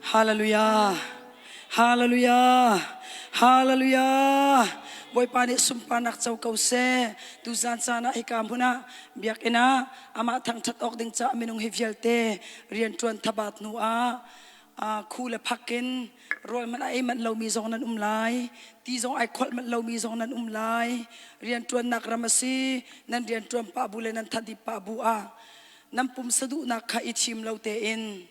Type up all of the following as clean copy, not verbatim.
Hallelujah. Hallelujah. Hallelujah. Bawipa nih sunparnak co ko seh. Tuzan caan ah hika hmun ah biakinn ah amah thangṭhat awk ding caah minung hi vialte rianṭuan thabat hnu ah khu le phak in rawl hmanh a ei manh lomi zong nan um lai. Ti zong ai kholh manh lomi zong nan um lai. Rianṭuannak ram a si. Nan rianṭuan pah bu le nan thadip pah bu ah nan pumsa duhnak kha i thim lo tein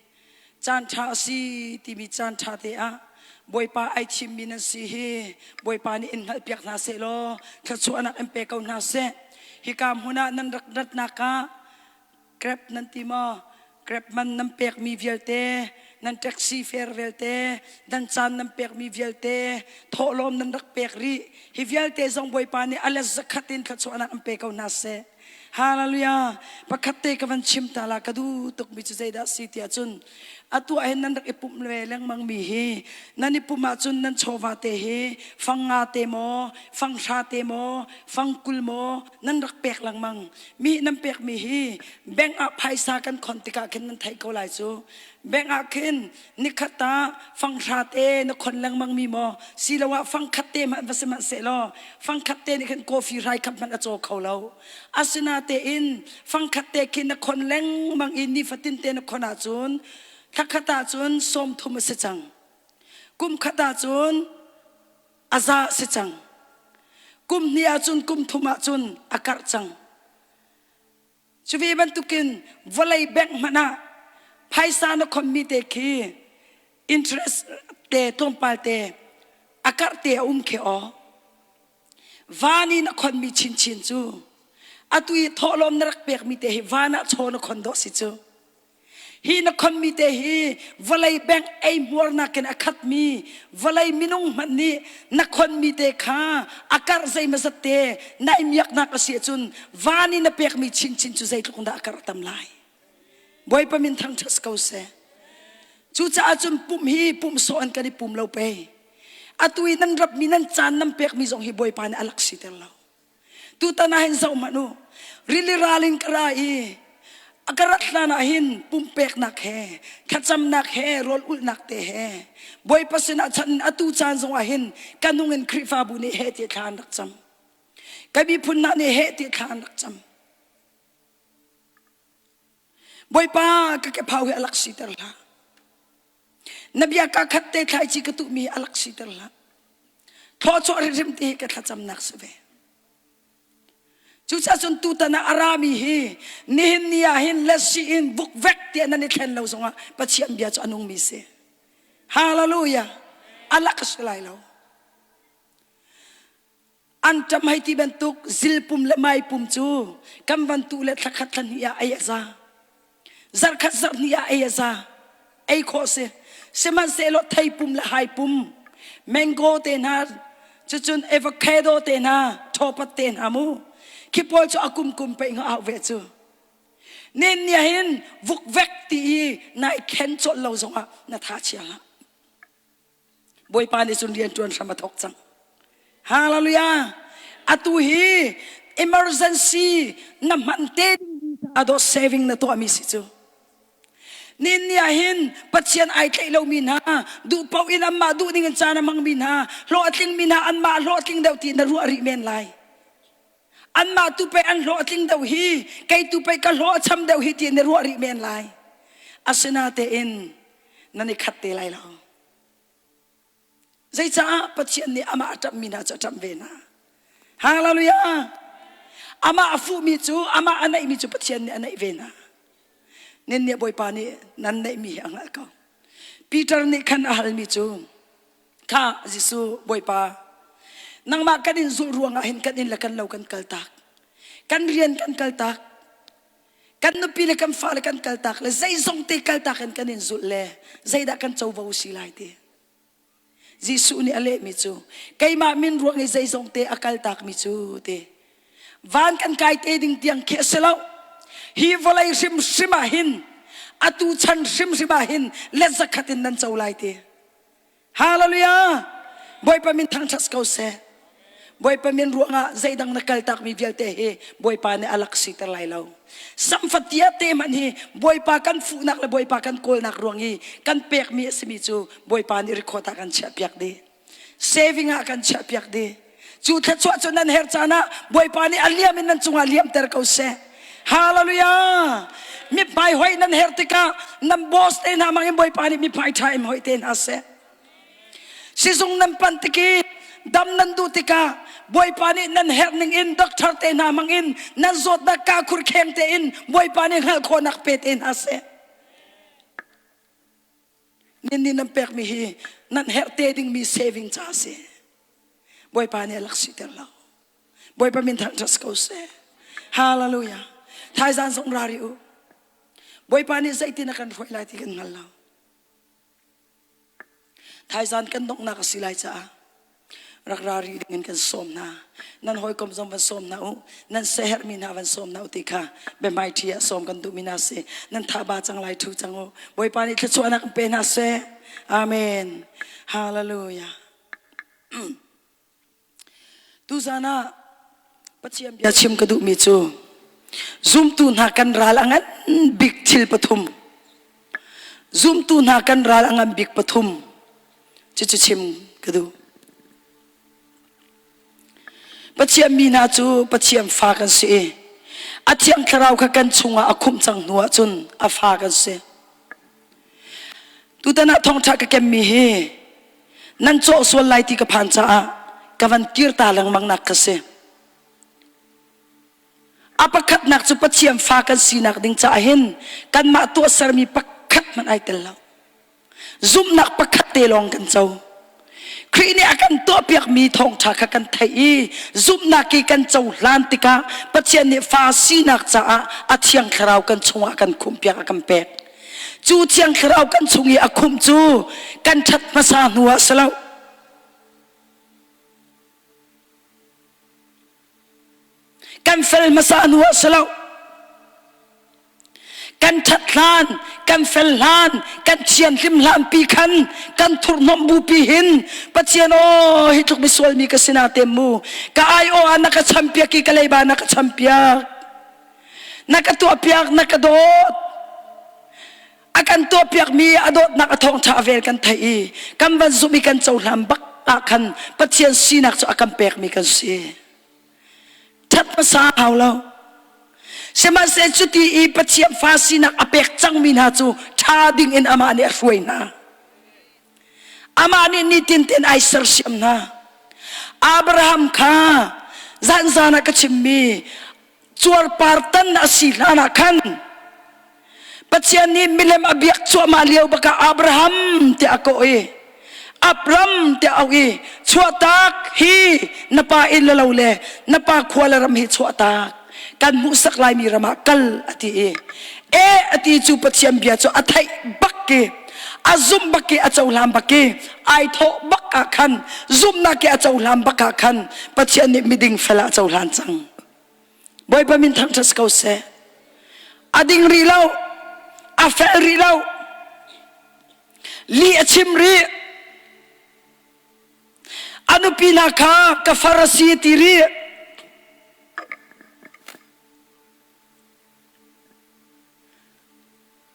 Caanṭha a si timi caanṭha te ah Bawipa ai thimmi nan si hi Bawipa nih in hngalhpiak hna seh law thluachuahnak in pe ko hna seh. Hika hmun ah nan rak ratnak ah Grab nan ti maw? Grab man nan pekmi vialte, nan taxi fare vialte, nan caan nan pekmi vialte, thawhlawm nan rak pek rih. Hi vialte zong Bawipa nih a let zakhat in thluachuahnak in pe ko hna seh. Hallelujah. Pakhat te ka van chim ta la ka duh tuk mi cu zeidah si tiah cun atu ah hin nan rak i pumh ve lengmang mi hi nan i pumh ahcun nan chawva te hi fang nga te maw fang hra te maw fang 20 maw nan rak pek lengmang mi nan pek mi hi bank ah phaisa kan khon tikah khin nan theih ko lai cu bank ah khin nikhat ah fanghra te na khon lengmang mi maw siloah fangkhat te hmanh va si hmanh sehlaw fangkhat te nih khin coffee hrai khat hmanh a caw kho lo asinatein fangkhat te khi na khon lengmang i nifatin te na khon ahcun thlakhat ahcun 30 a si cang kum khat ahcun a za a si cang kum hnih ahcun kum thum ahcun a karh cang Cu ve bantukin vawlei bank hmanh ah phaisa na khonmi te khi interest te tlawmpal te a karh te a um khi aw. Van i na khonmi chinchin cu atu i thawhlawm na rak pekmi te hi van ah chaw na khon dawh si cu. Hi na khonmi te hi vawlei bank eihmuarnak in a khatmi vawlei minung hmanh nih na khonmi te kha a karh zeimazat te nai miaknak a si ahcun van i na pekmi chinchin cu zeitluk dah a karh tam lai. Bawipa min thangṭhat ko seh. Cucaah cun pumh hi pumh sawh in kan i pum lo pei. Atu i nan rapmi nan caan nan pekmi zong hi Bawipa nih a lak siter lo. Tutan ah hin zoh hmanh u. Rili ral in ka ra i a ka rat hlan ah hin pumpeknak he thlacamnak he rawl ulhnak te he Bawipa sinah chan in atu caan zong ah hin ka nung in Khrihfabu nih heh ti thla an rak cam. Ka miphun hna nih heh ti thla an rak cam. Bawipa ka kephau hi a lak siter hlah. Na bia ka khat te thlaici ka tuhmi a lak siter hlah. Thlawchuah hrimhrim ti hi ka thlacamnak si ve. Cucaah cun tutan ah a rami hi nihin ni ah hin lasi in vukvek tiah nan i thlen lo zongah Pathian bia cu a nungmi si. Hallelujah. A lak a si lai lo. Anṭam hei ti bantuk zilpum le maipum cu kan van tuh le thlakhat thlahnih ah ei a za. Zarhkhat zarhhnih ah ei a za. Ei khawh si. Sihmanhsehlaw theipum le haipum, mango te hna, cucun avocado te hna, thawpat te hna mu. Khi pawl cu a kumkum pei nga au ve cu. Nen nia hin vukvek ti i nai khen colh lo zongah na tha chia hlah. Bawipa nih cun rian ṭuan hram a thawk cang. Hallelujah! Atu hi emergency na hman te ding saving na tuahmi si cu. Nin ni ah hin Pathian ai tlaih lomi hna, duh paoh in anmah duh ning in caan a hmangmi hna, hlawhtling mi hna anmah hlawhtling deuh ti na ruah rih men lai. Anmah tu pei an hlawhtling deuh hi, kei tu pei ka hlawh a cham deuh hi ti na ruah rih men lai. Asinatein nan i khat te lai lo. Zeicaah Pathian nih amah a ṭamhmi hna cu a ṭamh ve hna. Hallelujah! Amah a fuhmi cu, amah a naihmi cu Pathian nih a naih ve hna. Nen nih Bawipa nih nan naihmi hi a hngalh ko. Peter nih khan a halmi cu, kha Jesuh Bawipa, nangmah kan in zulh ruangah hin kan inn le kan lo kan kaltak. Kan rian kan kaltak. Kan nupi le kan fale kan kaltak le zeizong te kaltak in kan in zulh le zeidah kan covo si lai ti. Jesuh nih a lehmi cu keimah min ruang i zeizong te a kaltakmi cu ti. Van kan kai te ding tiang khi a si lo. Hi vawlei hrimhrim ah hin atu chan hrimhrim ah hin let zakhat in nan co lai ti. Hallelujah! Bawipa min thangṭhat ko seh. Bawipa min ruangah zeidang na kaltakmi vialte hi Bawipa nih a lak siter lai lo. Samfatia te hmanh hi Bawipa kan fuhnak le Bawipa kan kawlnak ruang i kan pekmi a simi cu Bawipa nih record ah kan chiahpiak dih. Saving ah kan chiahpiak dih. Cu thluachuah cu nan her caan ah Bawipa nih a liam in nan cungah liamter ko seh. Hallelujah! Mithmai hoih nan her tikah nan boss te hna mang in Bawipa nih mithmai ṭha in hoih te hna seh. Sizung nan panh tik i dam nan duh tikah Bawipa nih nan herh ning in doctor te hna hmang in nan zawtnak kakhur kheng tein Bawipa nih hngalh khawhnak pe te hna seh. Nin nih nan pekmi hi nan herh te dingmi saving ca a si. Bawipa nih a lak siter lo. Bawipa min thangṭhat ko seh. Hallelujah. Thaizan zong ra rih u. Bawipa nih zeitin a kan hruai lai ti kan hngal lo. Thaizan kan donghnak a si lai caah rak ra rih dingin kan sawm hna. Nan hawikom zong van sawm hna u. Nan siaherhmi hna van sawm hna u ti kha biahmaiṭhi ah sawm kan duhmi hna si. Nan thaba cang lai ṭhu cang u. Bawipa nih thluachuahnak in pe hna seh. Amen. Hallelujah. Tuzan ah Pathian bia chim ka duhmi cu zumtu hna kan ral a ngan bik thil pathum zumtu hna kan ral a ngan bik pathum cucu chim ka duh. Pathian mi hna cu Pathian fa kan si i a thiang thlarau kha kan chungah a khumh cang hnu ahcun a fa kan si. Tutan ah thawngṭha ka kemmi hi nan cawh sual lai ti ka phan caah ka van kir ta lengmang nak ka si. A pakhatnak cu Pathian fa kan sinak ding caah hin kanmah tuahsermi pakhat hmanh ai tel lo. Zumhnak pakhat te lawng kan co. Khrih nih a kan tuahpiakmi thawngṭha kha kan theih i zumhnak i kan cohlan tikah Pathian nih fa sinak caah a Thiang Thlarau kan chungah kan khumhpiak a kan pek. Cu Thiang Thlarau kan chung i a khumh cu kan ṭhat hmasa hnu ah si lo. Kan fel hmasa hnu ah si lo. Kan ṭhat hlan, kan fel hlan, kan thianhlim hlan pi khan, kan thurhnomh bu pi hin Pathian aw hi tluk misual mi ka sinah tem mu. Ka ai aw ah na ka champiak i ka leiba na ka champiak. Na ka tuahpiak, na ka dawt. A kan tuahpiakmi a dawtnak a thawngṭha a vel kan theih i kan van zumh i kan cohlan bak ah khan Pathian sinak cu a kan pekmi kan si. Ṭhat hmasa hau lo. Sihmanhsehlaw cuti i Pathian fa sinak a pek cangmi hna cu ṭha ding in amah nih a hruai hna. Amah nih nitin tein ai sersiam hna. Abraham kha zanzan ah ka chimmi cuarpar tan a si hlan ah khan Pathian nih milem a biak cuahmah lio bakah Abraham tiah a kawh i Abram tiah auh i chuahtak hi na pa inn le lo le na pa khua le ram hi chuahtak kan hmuhsak laimi ram ah kal a ti i e a ti cu Pathian bia cu a theih bak i a zumh bak i a cohlan bak i ai thawh bak ah khan zumhnak i a cohlan bak ah khan Pathian nih miding fel ah a cohlan cang. Bawipa min thangṭhat ko seh. A ding rih lo, a fel rih lo, lih a chim rih. A nupi hna kha ka far a si ti rih.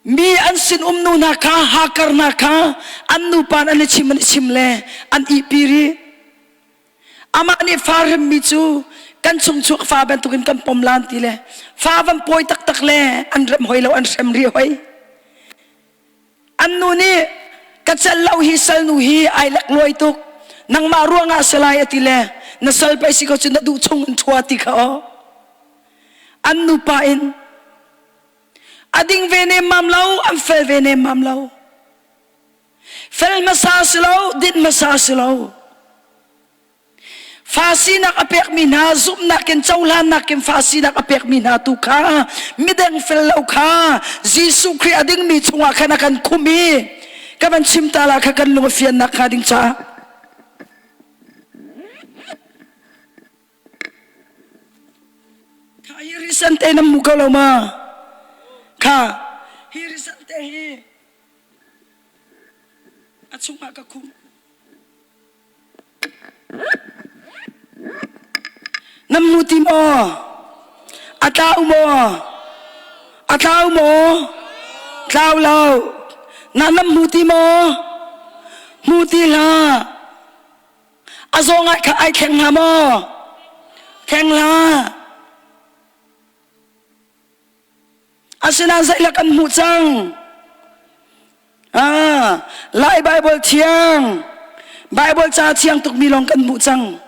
Mi an sin um nu hna kha hakar hna kha an nupa an i chim an i chim le an ihpi rih. Amah nih fa hrimmi cu kan chungchuak fa bantukin kan pom lan ti le fa van pawi taktak le an rem hoi lo an hrem rih hoi. An nu nih ka celh lo hi salnu hi ai lek luai tuk nangmah ruangah si lai a ti le na sal pei si ko cu na duh chung in ṭhua ti kha aw. An nupa in a ding ve nemmam lo an fel ve nemmam lo. Fel hmasa si lo, din hmasa si lo. Fa sinak a pekmi hna zumhnak in cohlannak in fa sinak a pekmi hna tu kha mideng fel lo kha Jesuh Khrih a dingmi chungah khan a kan khum i ka van chim ta la kha kan lung a fiannak hnga ding caah Kha hi risan te nan hmu ko lo ma? Kha hi risan te hi A chungah ka khumh. Nan hmu ti maw? A tlau maw? A tlau maw? Tlau lo. Na nan hmu ti maw? Hmu ti hlah. A zawng ai kha ai thleng hnga maw? Thleng hlah. Asinain zeihla kan hmuh cang? Ah, Lai Bible thiang, Bible ca thiang tukmi lawng kan hmuh cang.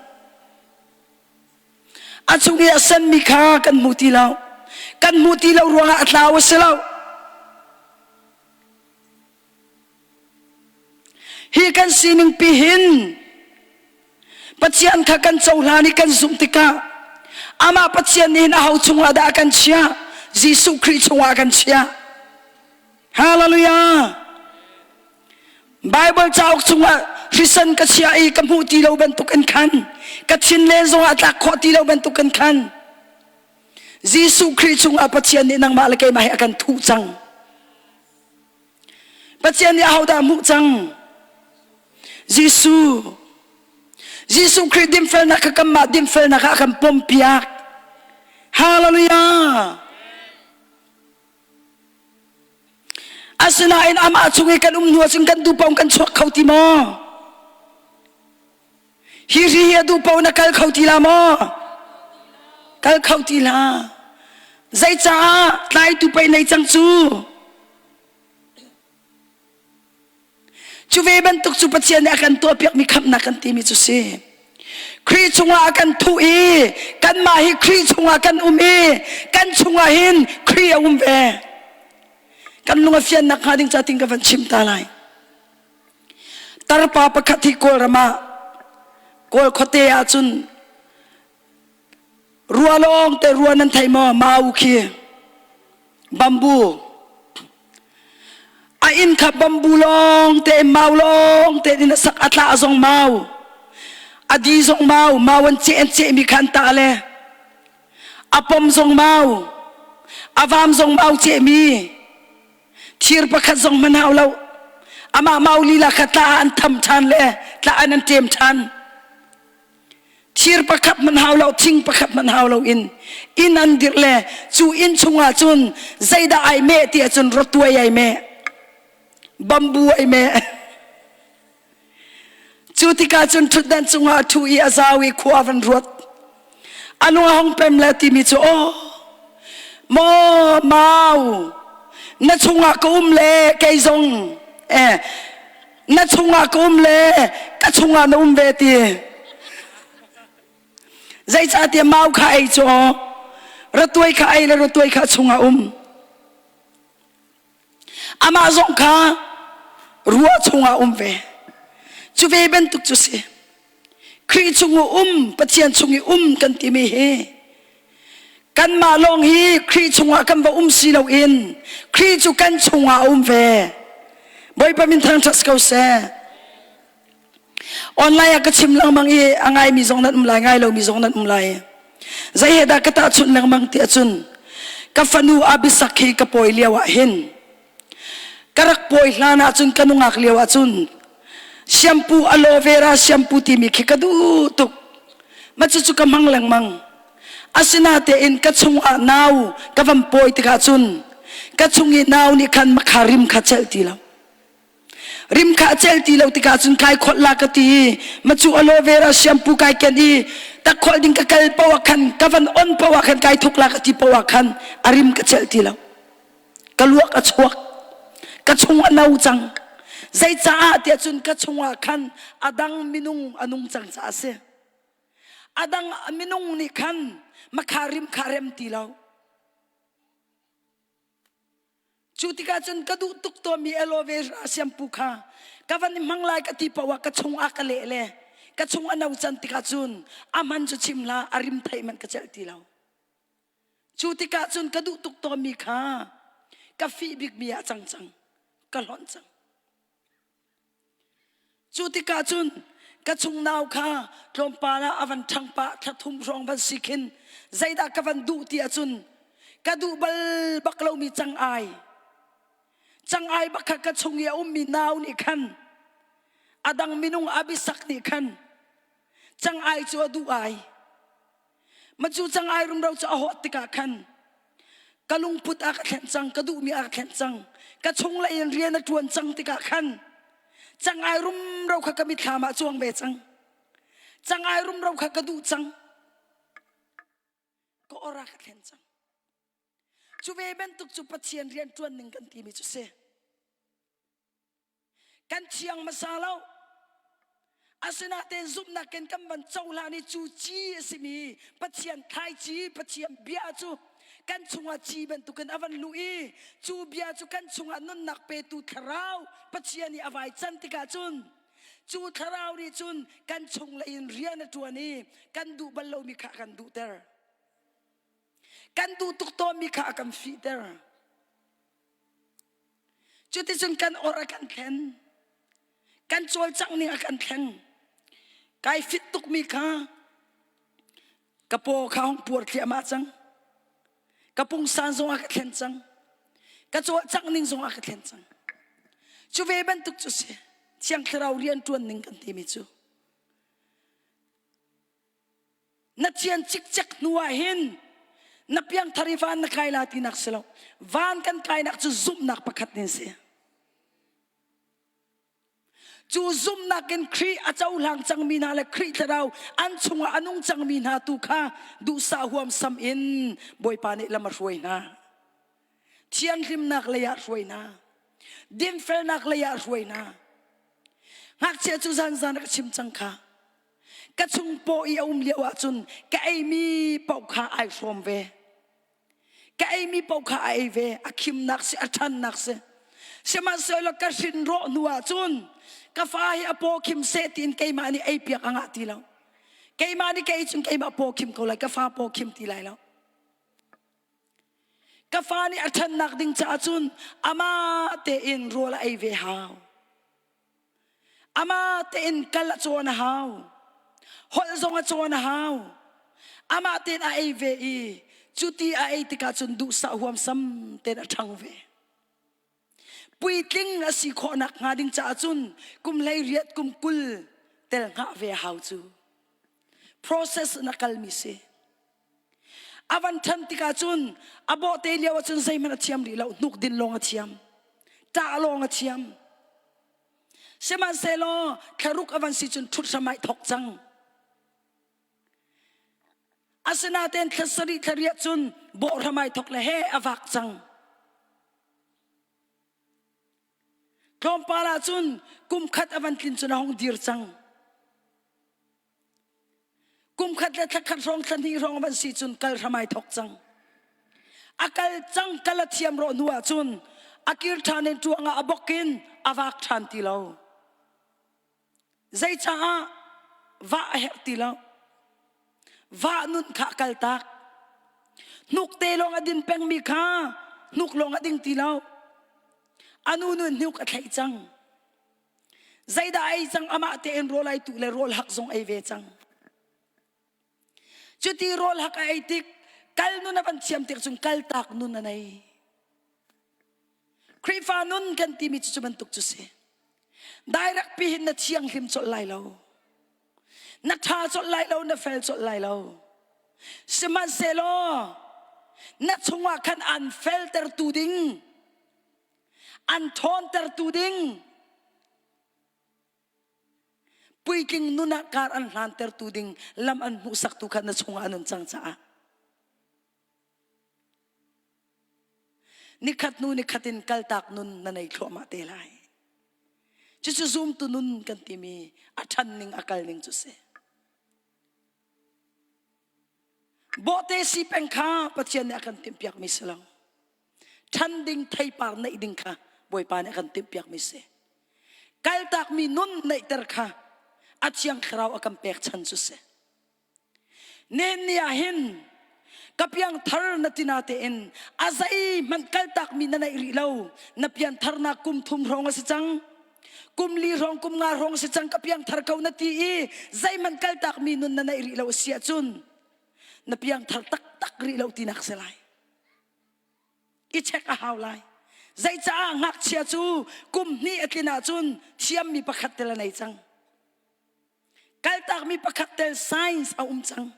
A chung i a senmi kha kan hmu ti lo. Kan hmuh ti lo ruangah a tlau a si lo. Hi kan sining pi hin Pathian kha kan cohlan i kan zumh tikah amah Pathian nih hin aho chungah dah a kan chiah? Jesuh Khrih chungah a kan chiah. Hallelujah! Bible cauk chungah hrisan ka chiah i ka hmuh ti lo bantukin khan ka thin len zongah tlak khawh ti lo bantukin khan Jesuh Khrih chungah Pathian nih nangmah le keimah hi a kan thuh cang. Pathian nih ahodah hmuh cang? Jesuh. Jesuh Khrih dinfelnak kha kanmah dinfelnak ah a kan pompiak. Hallelujah. Asinain amah chung i kan um hnu ahcun kan duh paoh kan chuak kho ti maw? Hi ri hi a duh paoh na kal kho ti la maw? Kal kho ti la. Zeicaah tlaitu pei nei cang cu? Cu ve bantuk cu Pathian nih a kan tuahpiakmi khamhnak kan timi cu si. Khrih chungah a kan thuh i kanmah hi Khrih chungah kan um i kan chungah hin Khrih a um ve. Kan lung a fiannak hnga ding ca ting ka van chim ta lai. Tarpa pakhat hi Kawlram ah Kawl khuate ah cun Rua lawng te rua nan thei maw? Mau khi bamboo a inn kha bamboo lawng te mau lawng te in a sak a tla zong mau a di zong mau mau an ceh an ceh mi kha an tah le a pom zong mau a vam zong mau ceh mi thir pakhat zong hman hau lo amah mau lila kha tla an tham ṭhan le tla an an ṭem ṭhan Thir pakhat hmanh hau lo, thing pakhat hmanh hau lo in inn an dirh le cu inn chungah cun zeidah ai meh ti ahcun rawtuai ai meh, bamboo ai meh. Cu tikah cun ṭhutdan cungah a ṭhu i a zau i khua van ruat. A lung a hong pem le timi cu aw maw mau na chungah ka um le kei zong eh na chungah ka um le ka chungah na um ve ti zeicahtiah mau kha ei cu ratuai kha ei le ratuai kha chungah um amah zong kha rua chungah um ve cu ve bantuk cu si Khrih chung i um Pathian chung i um kan timi hi kanmah lawng hi Khrih chungah kan va um si loin Khrih cu kan chungah a um ve Bawipa min thangṭhat ko seh online ah ka chim lengmang i a ngaimi zong nan um lai ngai lomi zong nan um lai zei he dah ka tahchunh lengmang ti ahcun ka fanu Abisak hi ka pawi lio ah hin Ka rak pawi hlan ahcun ka nungak lio ahcun shampoo aloe vera shampoo timi khi ka duh tuk. Mah cucu ka hmang lengmang. Asinatein ka chungah nau ka van pawi tikah cun ka chung i nau nih khan makha rim kha celh ti lo. Rim kha a celh ti lo tikah cun kai kholh la ka ti i macu aloe vera shampoo kai ken i tak kholh ding ka kal poah khan ka van on poah khan kai thuk la ka ti poah khan a rim ka celh ti lo. Ka luak a chuak. Ka chung a no cang. Zeicaah tiah cun ka chungah khan a dang minung a nung cang caah a si. A dang minung nih khan makha rim kha rem ti lo. Cu tikah cun ka duh tuk tawnmi aloe vera shampoo kha ka van i hmang lai ka ti paoh ah ka chung ah ka leh le ka chung a no can tikah cun a hman cu chim hlah a rim theih hmanh ka celh ti lo. Cu tikah cun ka duh tuk tawnmi kha ka fih bikmi ah cang cang, ka hlonh cang. Cu tikah cun ka chung nau kha tlawmpal ah a van ṭhang pah thla thum hrawng van si khin zeidah ka van duh ti ahcun ka duh bal bak lomi cang ai. Cang ai bak kha ka chung i a ummi nau nih khan a dang minung Abisak nih khan cang ai cu a duh ai. Ma cu cang ai rumro cu a hawt tikah khan ka lungput a ka thlen cang, ka duhmi a ka thlen cang, ka chunglei in rian a ṭuan cang tikah khan cang ai rumro kha ka mithlam ah cuang ve cang. Cang ai rumro kha ka duh cang. Ka or a ka thlen cang. Cu ve bantuk cu Pathian rian ṭuan ning kan timi cu si. Kan thiang hmasa lo. Asinain zumhnak in kan van cohlan i cu ci a simi Pathian thlaici, Pathian bia cu kan chungah ci bantukin a van luh i cu bia cu kan chungah nunnak petu thlarau Pathian i a vai can tikah cun cu thlarau nih cun kan chunglei in rian a ṭuan i kan duh bal lomi kha a kan duhter. Kan duh tuk tawnmi kha a kan fihter. Cuticun kan or a kan thlen. Kan cawlcangh ning a kan thleng. Kai fit tukmi kha ka paw kha hong puar thliahmah cang. Ka pungsan zong a ka thlen cang. Ka cawlcangh ning zong a ka thlen cang. Cu ve bantuk cu si. Thiang Thlarau rian ṭuan ning kan timi cu. Na thian cikcek hnu ah hin na piangthar i van na kai la tinak si lo. Van kan kainak cu zumhnak pakhat nin si. Cu zumhnak in Khrih a cohlang cangmi hna le Khrih thlarau an chungah a nung cangmi hna tu kha duhsah huamsam in Bawipa nih lam a hruai hna. Thianghlimnak lei ah hruai hna. Dinfelnak lei ah hruai hna. Ngakchia cu zanzan ka chim cang kha. Ka chung paw i a um lio ahcun ka eimi paoh kha ai hrawm ve. Ka eimi paoh kha a ei ve. A khimnak si, a ṭhannak si. Sihmanhsehlaw ka hrin rawh hnu ahcun ka fa hi a paw khim seh tiin keimah nih ei piak a ngah ti lo. Keimah nih ka ei cun keimah paw khim ko lai, ka fa paw khim ti lai lo. Ka fa nih a ṭhannak ding caah cun amah tein rawl a ei ve hau. Amah tein kal a cawn a hau. Holh zong a cawn a hau. Amah tein a ei ve i cuti a ei tikah cun duhsah huamsam tein a ṭhang ve. Puitling a si khawhnak hnga ding caah cun kum 18 kum 20 tel hngah ve a hau cu. Process in a kalmi si. A van ṭhan tikah cun a bawhte lio ah cun zeihmanh a thiam rih lo. Hnuk din lawng a thiam. Ṭah lawng a thiam. Sihmanhsehlaw thlaruk a van si cun ṭhut hram ai thawk cang. Asinain thla sarih thla riah cun bawh hram ai thawk le he a vak cang. Tlawmpal ah cun kum khat a van tlin cun a hung dir cang. Kum khat le thla khat hrawng thla hnih hrawng van si cun kal hram ai thawk cang. A kal cang kal a thiam rawh hnu ah cun a kir ṭhan in ṭuang ah a bok in a vak ṭhan ti lo. Zeicaah vah a herh ti lo. Vah nun kha a kaltak. Hnukte lawng a din pengmi kha hnuk lawng a ding ti lo. A nu nun hnuk a thlaih cang. Zeidah ei cang amah tein rawl ai tuh le rawl hak zong ei ve cang. Cuti rawl hak a ei tik kal nun a van thiam tik cun kaltak nun a nei. Khrihfa nun kan timi cu cu bantuk cu si. Direct pi hin na thianghlim colh lai lo. Na ṭha colh lai lo, na fel colh lai lo. Sihmanhsehlaw na chungah khan an feltertu ding an ṭhawntertu ding puitling nun ah kar an hlantertu ding lam an hmuhsaktu kha na chungah an nun cang caah nikhat hnu nikhat in kaltak nun na nei thluahmah te lai cucu zumtu nun kan timi a ṭhan ning a kal ning cu si bawhte si peng kha Pathian nih a kan timhpiakmi si lo ṭhan ding theipar neih ding kha Bawipa nih a kan timhpiakmi si. Kaltakmi nun neihter kha a Thiang Thlarau a kan pek chan cu si. Nen ni ah hin ka piangthar na tina tein a zeihmanh kaltakmi na neih rih lo na piantharnak kum thum hrawng a si cang kum li hrawng kum nga hrawng si cang ka piangthar ko na ti i zeihmanh kaltakmi nun na neih rih lo a si ahcun na piangthar taktak rih lo tinak si lai i check a hau lai. Zeicaah ngakchia cu kum hnih a tlin ahcun thiammi pakhat tel a nei cang. Kaltakmi pakhat tel science a um cang.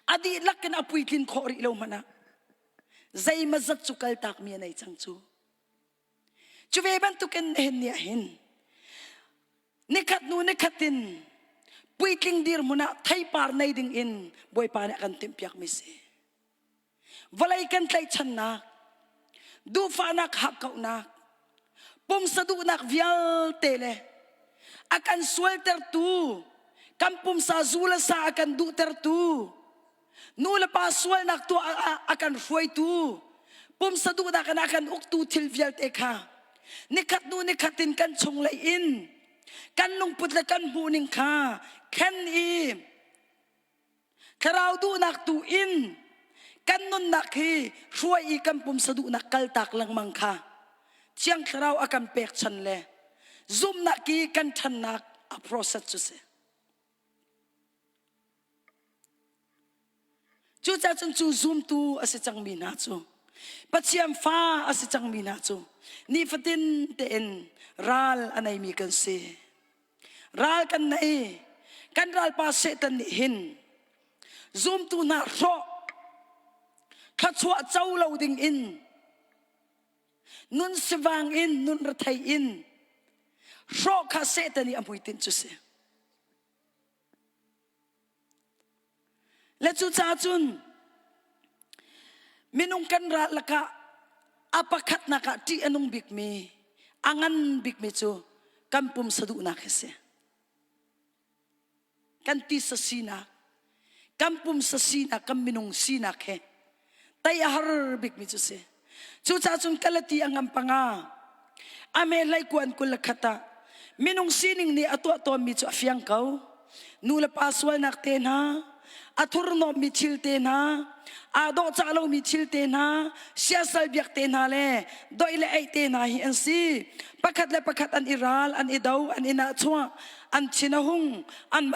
A dihlak in a puitlin khawh rih lo hmanh ah zeimazat cu kaltakmi a nei cang cu. Cu ve bantukin nihin ni ah hin nikhat hnu nikhat in puitling dirhmun ah theipar nei ding in Bawipa nih a kan timhpiakmi si. Vawlei kan tlaihchannak, duhfahnak hakkauhnak, pumsa duhnak vialte le a kan sualtertu, kan pumsa zu le sa a kan duhtertu, nu le pa sualnak tuah ah a kan hruaitu, pumsa duhnak in a kan uktu thil vialte kha nikhat hnu nikhat in kan chunglei in kan lungput le kan hmuhning kha khen i Thlarau duhnak tu in kan nunnak hi hruai i kan pumsa duhnak kaltak lengmang kha Thiang Thlarau a kan pek chan le zumhnak i kan ṭhannak a process cu si. Cucaah cun cu zumtu a si cangmi hna cu Pathian fa a si cangmi hna cu nifatin tein ral a neimi kan si. Ral kan nei. Kan ralpa Satan nih hin zumtu hna hrawh thluachuah co lo ding in nun sivang in nun rethei in hrawh kha Satan nih a hmuitinh cu si. Le cucaah cun minung kan ral lakah a pakhatnak ah ṭih a nung bikmi, a ngan bikmi cu kan pumsa duhnak hi si. Kan tisa sinak, kan pumsa sinak, kan minung sinak he tei a har bikmi cu si. Cucaah cun Galati a ngam panga a me hlei kuan 21 ah minung sining nih a tuah tawnmi cu a fiang ko. Nu le pa sualnak te hna, a thurhnawmmi thil te hna, aa dawhcah lomi thil te hna, siasal biak te hna le doih le eih te hna hi an si. Pakhat le pakhat an i ral, an i do, an i nahchuah, an thin a hung, an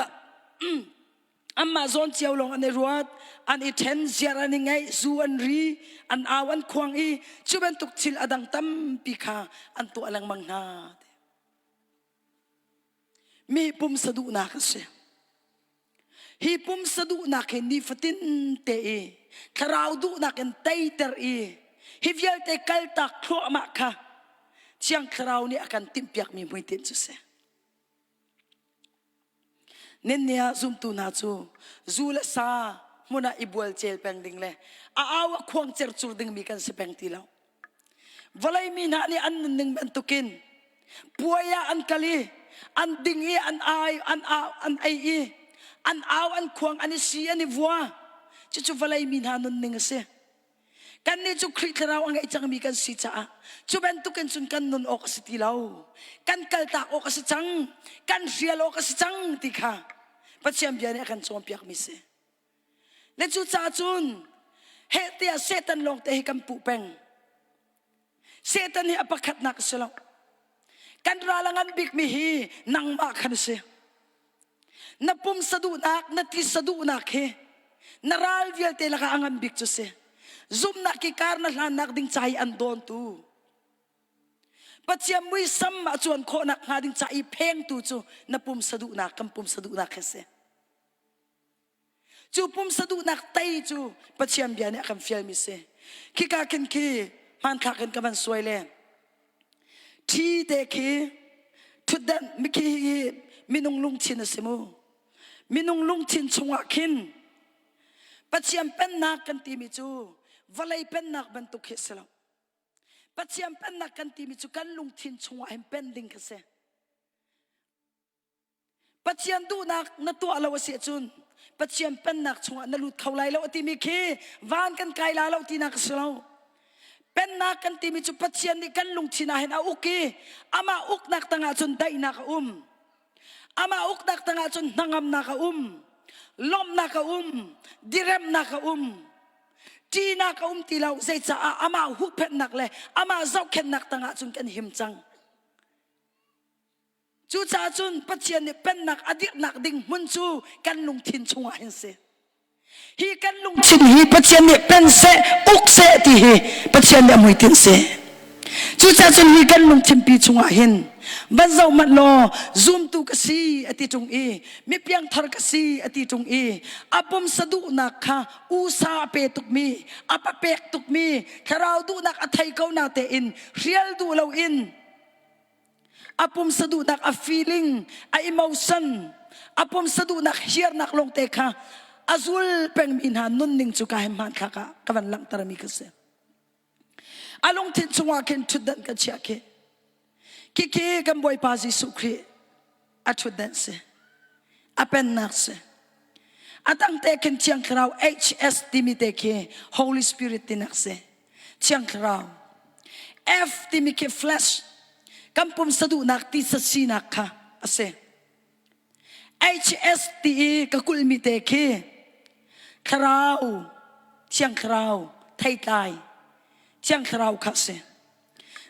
Anmah zawn cio lawng an i ruat, an i ṭhen, ziar an i ngeih, zu an ri, an au an khuang i cu bantuk thil a dang tampi kha an tuah lengmang hna. Mi pumsa duhnak a si. Hi pumsa duhnak hi nifatin te i thlarau duhnak in teiter i hi vialte kaltak thluahmah kha Thiang Thlarau nih a kan timhpiakmi hmuitinh cu si. Ninni ah zumtu hna cu zu le sa hmun ah i bualcel peng ding le a au a khuang cercur dingmi kan si peng ti lo. Vawlei mi hna nih an nunning bantukin puai ah an kal i an ding i an ai an au an ei i an au an khuang an i si an i vua. Cucu vawlei mi hna nunning a si. Kannih cu Khrih Thlarau a ngei cangmi kan si caah cu bantukin cun kan nun awk a si ti lo. Kan kaltak awk a si cang, kan hrial awk a si cang ti kha Pathian bia nih a kan cawnpiakmi si. Le cucaah cun heh tiah Satan lawngte hi kan puh peng. Satan hi a pakhatnak a si lo. Kan ral a ngan bikmi hi nangmah khan a si. Na pumsa duhnak, na tisa duhnak hi na ral vialte lakah a ngan bik cu si. Zumhnak i kar na hlannak ding ca i an dawntu. Pathian muisam a cuan khawhnak hnga ding ca i phengtu cu na pumsa duhnak, kan pumsa duhnak hi si. Cu pumsa duhnak tei cu Pathian bia nih a kan fialmi si. Khika khin khi hmanthlak in ka van suai le ṭhi te khi ṭhutdan mikhi hi minung lungthin a si mu. Minung lungthin chungah khin Pathian pennak kan timi cu vawlei pennak bantuk hi a si lo. Pathian pennak kan timi cu kan lungthin chungah hin pen ding kha si. Pathian duhnak na tuah lo a si ahcun Pathian pennak chungah na lut kho lai lo a timi khi van kan kai la lo tinak a si lo. Pennak kan timi cu Pathian nih kan lungthin ah hin a uk i amah uknak tangah cun daihnak a um. Amah uknak tangah cun hnangamnak a um. Lawmhnak a um. Diremnak a um. Ṭihnak a um ti lo. Zeicaah amah huhphenhnak le amah zohkhenhnak tangah cun kan him cang. Cucaah cun Pathian nih pennak a dirhnak ding hmun cu kan lungthin chungah hin si. Hi kan lungthin hi Pathian nih pen seh, uk seh ti hi Pathian nih a hmuitinh si. Cucaah cun hi kan lungthinpi chungah hin van zoh hmanh law zumtu ka si a ti ṭung i mi piangthar ka si a ti ṭung i a pumsa duhnak kha usa a pe tukmi a papek tukmi thlarau duhnak a thei ko na tein hrial duh loin a pumsa duhnak a feeling a emotion a pumsa duhnak hiarnak lawngte kha a zul pengmi hna nunning cu ka he hmanthlak ah ka van langhtermi ka si. A lungthin chungah khin ṭhutdan ka chiah khi. Khikhi kan Bawipa Jesuh Khrih a ṭhutdan si. A pennak si. A tang te khin Thiang Thlarau HS timi te khi Holy Spirit tinak si. Thiang Thlarau. F timi khi flesh. Kan pumsa duhnak tisa sinak kha a si. HS ti i ka kulhmi te khi Thlarau, Thiang Thlarau, theitlai, Thiang Thlarau kha a si.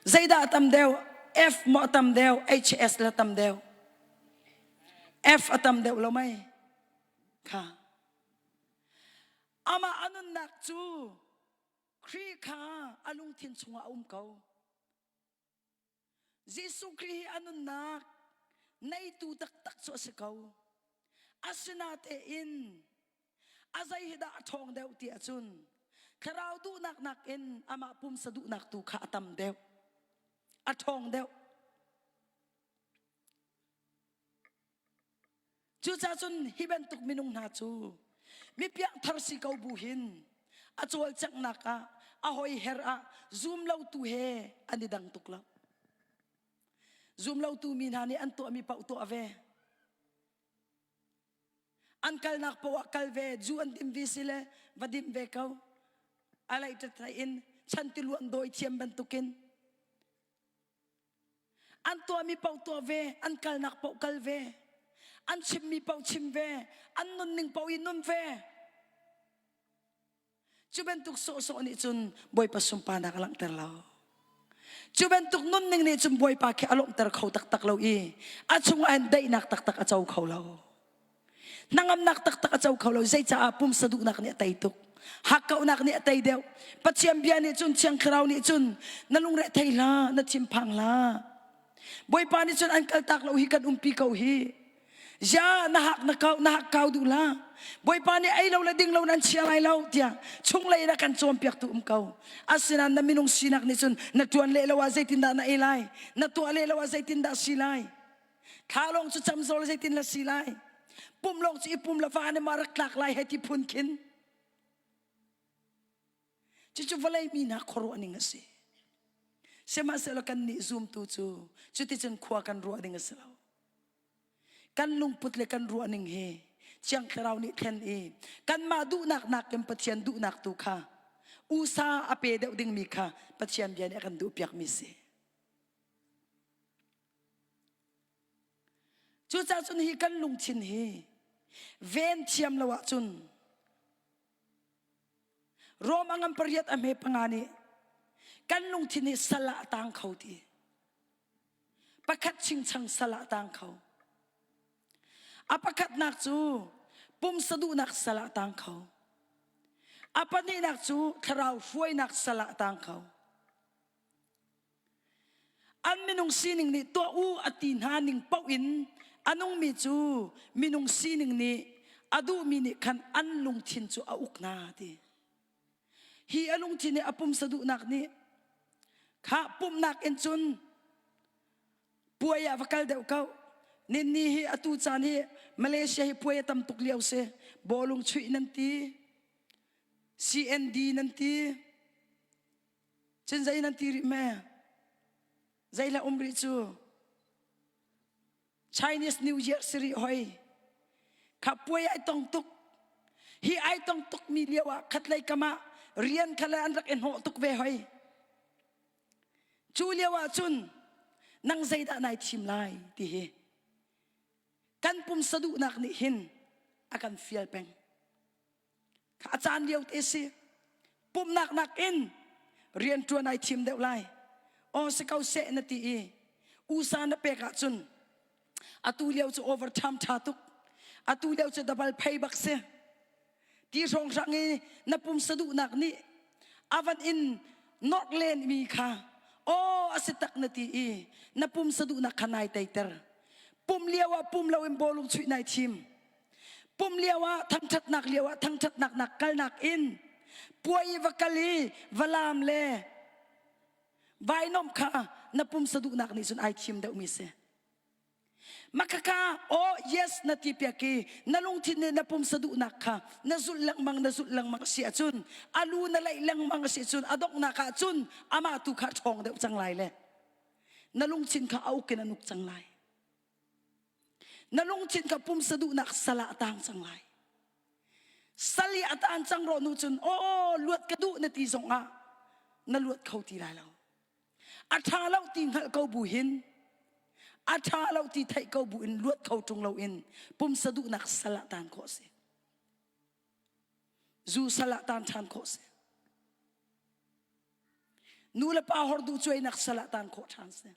Zeidah a tam deuh? F maw a tam deuh? HS la tam deuh? F a tam deuh lo mei? Kha. Amah a nunnak cu Khrih kha a lungthin chungah a um ko. Jesuh Khrih hi a nunnak neitu taktak cu a si ko. Asinatein a zei hi dah a ṭhawng deuh ti ahcun thlarau duhnak nakin amah pumsa duhnak tu kha a tam deuh. A ṭhawng deuh. Cucaah cun hi bantuk minung hna cu mi piangthar si ko bu hin a cawlcanghnak ah a hoiher ah zumlotu he an i dang tuk lo. Zumlotu mi hna nih an tuahmi paoh tuah ve. An kalnak paoh ah kal ve, zu an dim ve si le va dim ve ko. A laih in chantiluan dawi thiam bantukin An tuahmi paoh tuah ve, an kalnak paoh kal ve, an chimmi paoh chim ve, an nunning paoh i nun ve. Cu bantuk sawhsawh nih cun Bawipa sunparnak a langhter lo. Cu bantuk nunning nih cun Bawipa khi a lawmhter kho taktak lo i a chungah hin daihnak taktak a co kho lo. Hnangamnak taktak a co kho lo. Zeicaah pumsa duhnak nih a tei tuk. Hakkauhnak nih a tei deuh. Pathian bia nih cun Thiang Thlarau nih cun na lungre thei hlah, na thinphang hlah. Bawipa nih cun an kaltak lo hi kan umpi ko hi. Ya na hak na kau na hak kau duh hlah. Bawipa nih ei lo le ding lo nan chia lai lo tiah chunglei in a kan cawnpiaktu um ko. Asinain na minung sinak nih cun na ṭuan leh lo ah zeitindah na ei lai? Na tuah leh lo ah zeitindah si lai? Thla lawng cu cam zawl zeitin la si lai? Pum lawng cu i pum la va ne ma rak tlak lai he ti phun khin. Cucu vawlei mi hna khuaruah ning a si. Sihmanhsehlaw kan nih zumtu cu cuticun khua kan ruah ding a si lo. Kan lungput le kan ruah ning hi Thiang Thlarau nih thlen i kanmah duhnak nakin Pathian duhnak tu kha usa a pe deuh dingmi kha Pathian bia nih a kan duhpiakmi si. Cucaah cun hi kan lungthin hi ven thiam lo ahcun Rom a ngan pariat a hme panga nih kan lungthin hi sal ah a tang kho ti. Pakhat chingchang sal ah a tang kho. A pakhatnak cu pumsa duhnak sal ah a tang kho. A pahnihnak cu thlarau hruainak sal ah a tang kho. An minung sining nih tuah u a ti hna ning paoh in a nungmi cu minung sining nih a duhmi nih khan an lungthin cu a uk hna ti. Hi a lungthin nih a pumsa duhnak nih kha pumhnak in cun puai ah va kal deuh ko. Ninni hi atu caan hi Malaysia hi puai a tam tuk lio si. Bawlung chuih nan ti, CND nan ti, Cun zei nan ti rih me? Zei la um rih cu? Chinese New Year si rih hoi. Kha puai ai tong tuk. Hi ai tong tuk mi lio ah khatlei kam ah rian kha le an rak i hnawh tuk ve hoi. Cu lio ah cun nang zeidah nai thim lai ti hi kan pumsa duhnak nih hin a kan fial peng. A caan lio te si. Pumhnak nakin rianṭuan ai thim deuh lai. Aw si ko seh na ti i usa na pek ahcun atu lio cu overtime ṭha tuk. Atu lio cu double pay bak si. Ti hrawnghrang i na pumsa duhnak nih a van in nawrh len mi kha. Aw a si tak na ti i na pumsa duhnak kha nai teiter. Pum lio ah pum loin bawlung chuih nai thim. Pum lio ah thangṭhatnak lio ah thangṭhatnak nak kalnak in puai i va kal i va laam le vainomh kha na pumsa duhnak nih cun ai thim deuhmi si. Makhaka aw yes na ti piak i na lungthin nih na pumsa duhnak kha na zulh lengmang na zulh lengmang a si ahcun a lu na laih lengmang a si ahcun a donghnak ah cun amah tu kha ṭhawng deuh cang lai le na lungthin kha a uk in an uk cang lai. Na lungthin kha pumsa duhnak sal ah a tang cang lai. Sal i a tan cang rawh nu cun aw luat ka duh na ti zongah na luat kho ti lai lo. A ṭha lo ti hngalh ko bu hin a ṭha lo ti theih ko bu in luat kho ṭung loin pumsa duhnak sal ah taan khawh a si. Zu sal ah taan ṭhan khawh a si. Nu le pa horduh cuainak sal ah taan khawh ṭhan a si.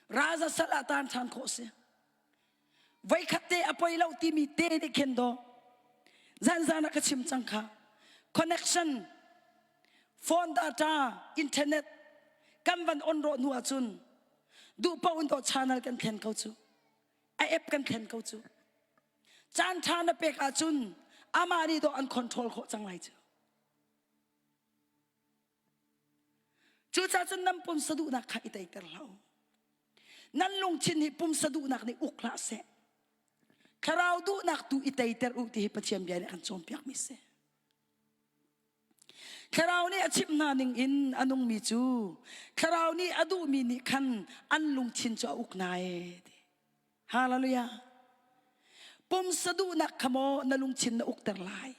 Raza sal ah taan ṭhan khawh si. Voikhat te a poi lo timi te nih khin daw. Zanzan ah ka chim cang kha. Connection, phone data, internet kan van on rawh hnu ahcun duh paoh in daw channel kan thlen ko cu. A app kan thlen ko cu. Caan ṭha na pek ahcun amah nih dawh an control khawh cang lai cu. Cucaah cun nan pumsa duhnak kha i teiter hlah u. Nan lungthin hi pumsa duhnak nih uk hlah seh. Thlarau duhnak tu i teiter u ti hi Pathian bia nih a kan cawnpiakmi si. Thlarau nih a chimh hna ning in a nungmi cu Thlarau nih a duhmi nih khan an lungthin cu a uk hna ee ti. Hallelujah. Pumsa duhnak kha maw na lungthin na ukter lai?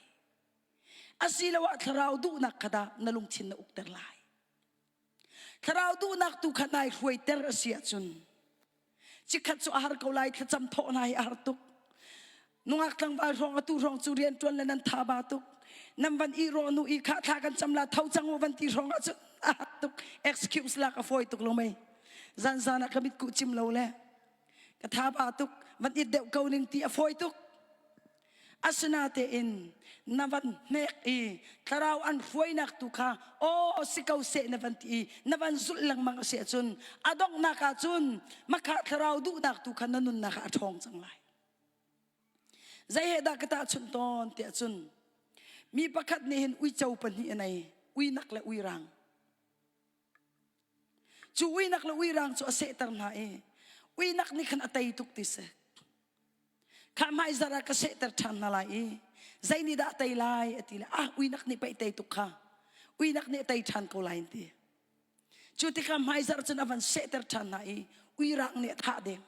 Asiloah thlarau duhnak kha dah na lungthin na ukter lai? Thlarau duhnak tu kha nai hruaiter a si ahcun chikkhat cu a har ko lai thlacam thawh hna hi a har tuk. Nungak tlangval hrawng atu hrawng cu rian ṭuan le nan tha ba tuk. Nan van i rawh nu i kha thla kan cam la tho cang u van ti hrawng ahcun a har tuk. Excuse lak a fawi tuk lo mei. Zan zan ah ka mitkuh cim lo le ka tha ba tuk van it deuh ko ning ti a fawi tuk. Asinatein na van hnek i thlarau an hruainak tu kha aw si ko seh na van ti i na van zulh lengmang a si ahcun a donghnak ah cun makha thlarau duhnak tu kha na nunnak ah a ṭhawng cang lai. Zei he dah ka tahchunh tawn tiah cun mi pakhat nih hin uico pahnih a nei uinak le uirang. Cu uinak le uirang cu a sehter hna i uinak nih khan a tei tuk ti si. Kha hmaizarh ah ka sehter ṭhan hna lai i zei nih dah a tei lai a ti le ah uinak nih pei tei tuk kha uinak nih a tei ṭhan ko lai an ti. Cu tikah hmaizarh cun a van sehter ṭhan hna i uirang nih a thah deng.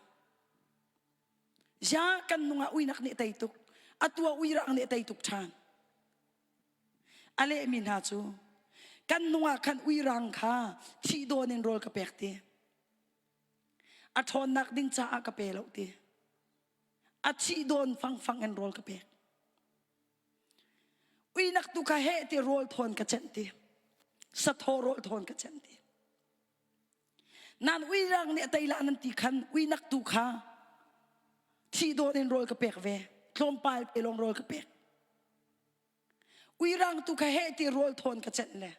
Ya kan nung ah uinak nih a tei tuk atu ah uirang nih a tei tuk ṭhan. A lehmi hna cu kan nung ah khan uirang kha thih dawn in rawl ka pek ti. A ṭhawnnak ding caah ka pe lo ti. A thih dawn fangfang in rawl ka pek. Uinak tu kha heh ti rawl thawn ka cenh ti. Sathaw rawl thawn ka cenh ti. Nan uirang nih a tei la nan ti khan uinak tu kha thih dawn in rawl ka pek ve. Tlawmpal te lawng rawl ka pek. Uirang tu kha heh ti rawl thawn ka cenh le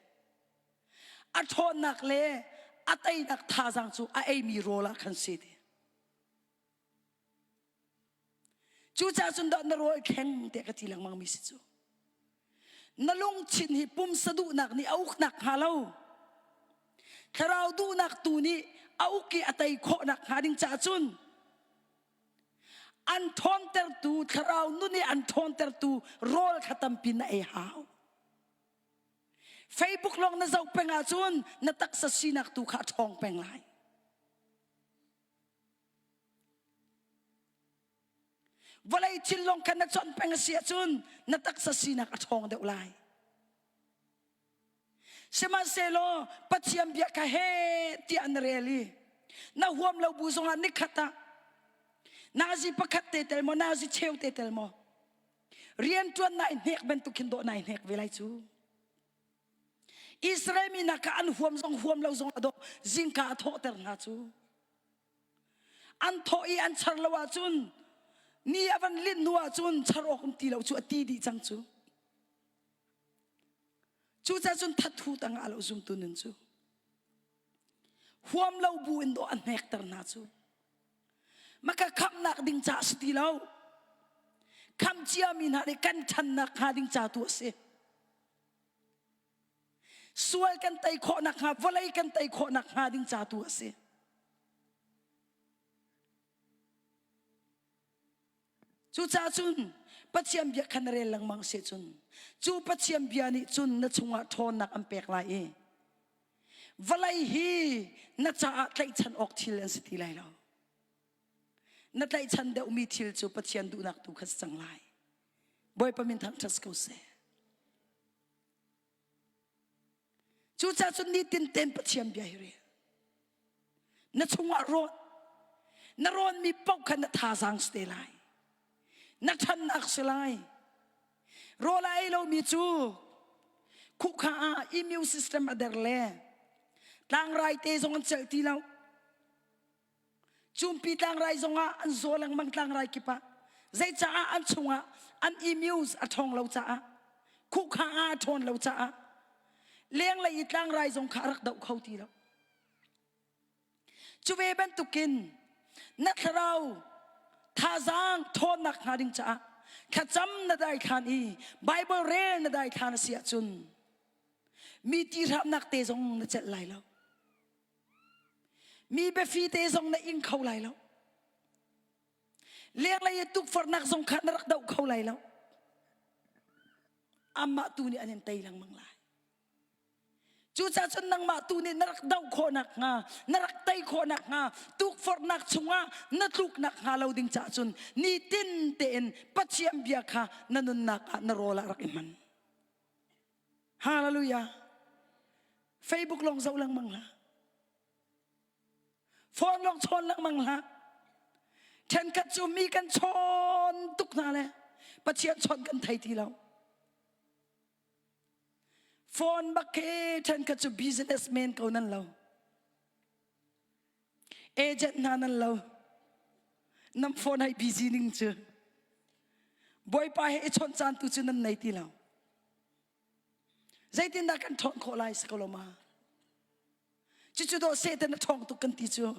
a ṭhawnnak le a teinak thazaang cu a eimi rawl ah khan si ti. Cucaah cun dah na rawl thleng tiah ka ti lengmang mi si cu. Na lungthin hi pumsa duhnak nih a uknak hnga lo. Thlarau duhnak tu nih a uk i a tei khawhnak hnga ding caah cun an ṭhawntertu thlarau nun i an ṭhawntertu rawl kha tampi na ei hau. Facebook lawng na zoh peng ahcun na taksa sinak tu kha a ṭhawng peng lai. Vawlei thil lawng kha na chawnh peng a si ahcun na taksa sinak a ṭhawng deuh lai. Sihmanhsehlaw Pathian bia kha he tiah na rel i na huam lo bu zongah nikhat ah nazi pakhat te tel maw nazi cheu te tel maw rianṭuan nai hnek bantuk khin dawh nai hnek ve lai cu. Israel mi hna kha an huam zong huam lo zong a dawh zingka a thawhter hna cu. An thawh i an char lo ahcun ni a van linh hnu ahcun char awk um ti lo cu a ti dih cang cu. Cucaah cun thathu tangah lo zumtu nun cu huam lo bu in dawh a hnekter hna cu. Maka khamhnak ding ca a si ti lo. Khamh ciami hna nih kan ṭhannak hnga ding ca tu a si. Sual kan tei khawh nakhnga, vawlei kan tei khawh nakhnga ding ca tu a si. Cucaah cun Pathian bia kha na rel lengmang si cun cu Pathian bia nih cun na chungah ṭhawnnak an pek lai i vawlei hi na caah tlaihchan awk thil an si ti lai lo. Na tlaihchan deuhmi thil cu Pathian duhnak tu kha si cang lai. Bawipa min thangṭhat ko seh. Cucaah cun nitin ten Pathian bia hi rel. Na chungah rawn. Na rawnmi paoh kha na thazaang si te lai. Na ṭhannak si lai. Rawl a ei lomi cu khukha ah immune system a der le tlangrai te zong an celh ti lo. Cumpi tlangrai zongah an zaw lengmang tlangrai kip ah. Zeicaah an chungah an immune a ṭhawng lo caah khuhkha ah a ṭhawn lo caah lenglei i tlangrai zong kha a rak doh kho ti lo. Cu ve bantukin na thlarau thazaang ṭhawnnak hnga ding caah thlacam na daithlan i Bible rel na daithlan a si ahcun mi tihramnak te zong na celh lai lo. Mi biafi te zong na ing kho lai lo. Lenglei i tukforhnak zong kha na rak doh kho lai lo. Amah tu nih an in tei lengmang lai. Cucaah cun nangmah tu nih na rak doh khawh nakhnga, na rak tei khawh nakhnga, tukforhnak chungah na tluk nakhnga lo ding caah cun nitin tein Pathian bia kha na nunnak ah na rawl ah rak i hman. Hallelujah. Facebook lawng zoh lengmang hlah. Phone lawng chawn lengmang hlah. Ṭhenkhat cu mi kan chawn tuk hna le Pathian chawn kan thei ti lo. Phone bak khi ṭhenkhat cu businessman ko nan lo. Agent hna nan lo. Nan phone hai busy ning cu. Bawipa he i chawnh caan tu cu nan nei ti lo. Zeitindah kan ṭhawn khawh lai si ko lo ma? Cucu dawh Satan a ṭhawng tuk kan ti cu.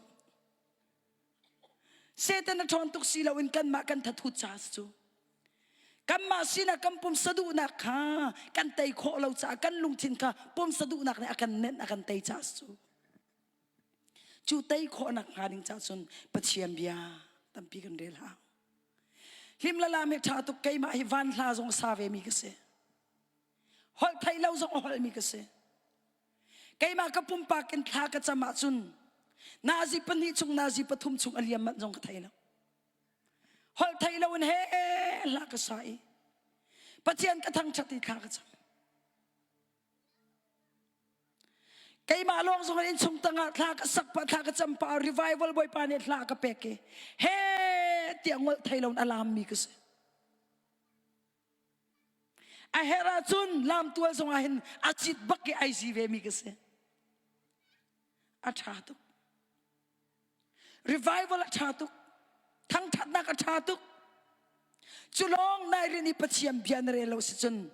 Satan a ṭhawn tuk si loin kanmah kan thathut caah si cu. Kanmah sinah kan pumsa duhnak kha kan tei khawh lo caah kan lungthin kha pumsa duhnak nih a kan nenh a kan tei caah si cu. Cu tei khawhnak hnga ding caah cun Pathian bia tampi kan rel hau. Hlim le lam hi ṭha tuk keimah hi van hla zong sa ve mi ka si. Holh theih lo zong a holhmi ka si. Keimah ka pumpak in thla ka cam ahcun nazi pahnih chung nazi pathum chung a liam manh zong ka thei lo. Holh thei lo in he hla ka sa i Pathian ka thangṭhat i thla ka cam. Keimah lawng zong in innchung tangah thla ka sak pah thla ka cam pah revival bawipa nih hla ka pek i he tiah ngolh thei lo in a lammi ka si. A herh ahcun lamtual zong ah hin a cit bak i ai zi ve mi ka si. A ṭha tuk. Revival a ṭha tuk. Thangṭhatnak a ṭha tuk. Cu lawng nai rin i Pathian bia na rel lo si cun